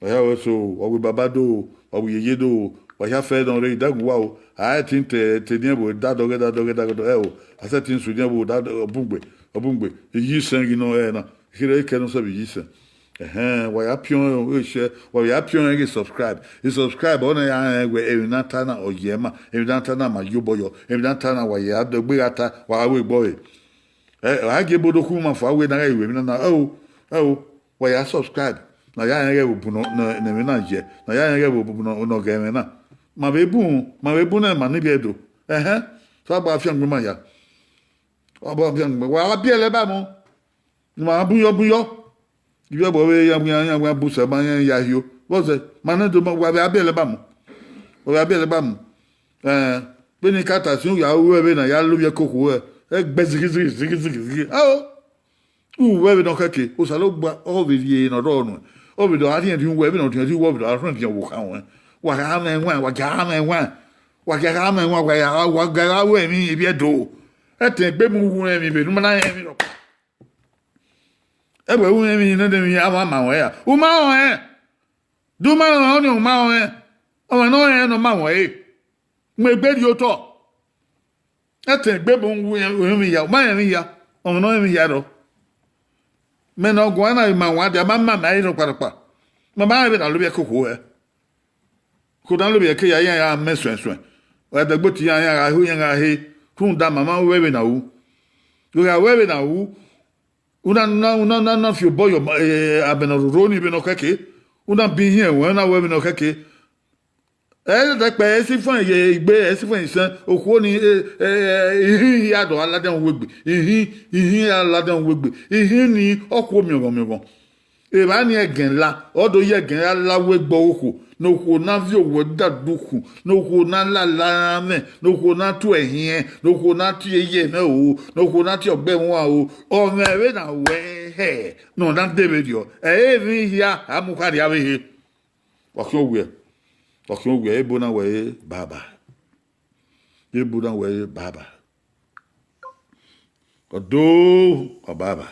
wa hia wẹ ẹse o, wa wi baba do o, wa wi yeye do o, wa hia fẹ ne ọ rre idagun uwa o. A i ẹtin te, te eni ẹvbo da dọghẹ, da dọghẹ, da dọghẹ o. A sẹtin sunu eni ẹvbo da dọ-, ọ bun gbe, ọ bun gbe. Iyi sẹn ghi nọ ẹre na. Kherhe kẹ ne ọ sẹ vbe iyi sẹn. Ẹhẹn, wa ya piọn ẹre, ọ share, wa ya piọn ẹre ghe subscribe. I subscribe, ọ na ya rẹn wẹ emwi ne a ta na ọ ye ma, emwi ne a ta na ma ye obọ yọ, emwi ne a ta na wa ya dọgbe gha ta, wa gha ru egbe ọre. Ẹ, a gie ebo do khu ma fua wẹ ne a ghẹ ru emwi na na, ẹo, ẹo, wa ya subscribe, ne a ya rẹn ghẹ vbe obọ ne, ne, ne emwi na ye, ne a ya rẹn ghẹ vbe obọ ne, ne ọ ghe ẹmwẹ na. Ma vbe bun, ma vbe bun nẹ, ma ni rhie do. Ẹhẹn, so a gba fiangbe ma ya. Ọ ba fiangbe, wa gha biẹlẹ ba mu. Ma bun yọ, bun yọ. Ivbi ẹbọ vbe ya wian, ya wian bu sẹ ma ya ya hio. Vbọzẹ, ma nẹ do ma, wa vbe a biẹlẹ ba mu. Wa vbe a biẹlẹ ba mu. Ẹn, vbene I ka ta sin, u ya ru ẹvbo na ya lovbiẹ ke okhuo hẹ. Ẹgbẹ zighi, zighi, zighi, zighi, zighi. Ao. U ru ẹvbo ne ọ khẹke, Osanobua, ọ vbe rhie ne ọ rrọọ nuẹn. Ọ vbe do a rhiẹnrhiẹn uwẹ, vbene ọ rhiẹnrhiẹn uwẹ, ọ vbe do a rhiẹnrhiẹn vbe okhan ruẹn. Wa gha mwẹ ẹwaẹn, wa gha mwẹ ẹwaẹn. Wa gha mwẹ ẹwaẹn, wa gha, wa gha ru emwi ivbi Ẹdo. Ẹtẹn egbe mu ru emwi vbe ne u ma na rẹn emwi rhọkpa. Ẹwẹ ru emwi ne, ne emwi a ma ma ruẹn ra? U ma rẹn. De u ma rẹn ọnii, u ma rẹn. Ọmwa ne ọ rẹn ne ọ ma ruẹn re. Mu egbe rhie otọ. Ẹtẹn egbe mu emwi ya, u ma rẹn emwi ya. Ọmwa ne ọ rẹn emwi ya rrọọ. Mẹ ne ọ guan na ma wan dia, ma ma ma ẹre rhọkpa rhọkpa. Ma ma rẹn vbene a lovbiẹ ke okhuo hẹ. Khodẹ a lovbiẹ ke ya, iran ya mẹ suẹnsuẹn. Ẹdẹgbe oti iran, iran gha ho, iran gha he. Rhunmwuda ma ma ru ẹvbo na ru. Vbe gha ru ẹvbo na ru, u na, u na, u na, u na, u na fi obọ yọ, eh, amẹ ne ọ roro ni vbene ọ khẹke. U na bi ihiẹn ruẹn, u na ru ẹvbo ne ọ khẹke. Ẹ i dẹdẹ kpẹ, ẹ i si fuẹn ye igbe, ẹ i si fuẹn ye isẹn, okhuo ni, eh, eh, ihin hia do gha ladian uwu egbe, ihin, ihin hia ladian uwu egbe, ihin ni ọ khuo miọnmwọnmwọnmwọ. Evba ni ẹgẹn la, ọ do ye ẹgẹn ra la uwu egbe okhuo, ne okhuo na viọ owẹ da dukhu, ne okhuo na lala mwẹ, ne okhuo na tu ẹhiẹn, ne okhuo na tie iye mwẹ o, ne okhuo na tie ọgbẹmwa o, ọ mwẹ vbene a wẹ hẹ, ne ọ na de vberriọ, ẹ i re emwi hia a mu kha rrie avbe ehe. Wa khian owiẹ, wa khian owiẹ, ebo na wẹ re baba. Ebo na wẹ re baba. Ọdo, ọ baba.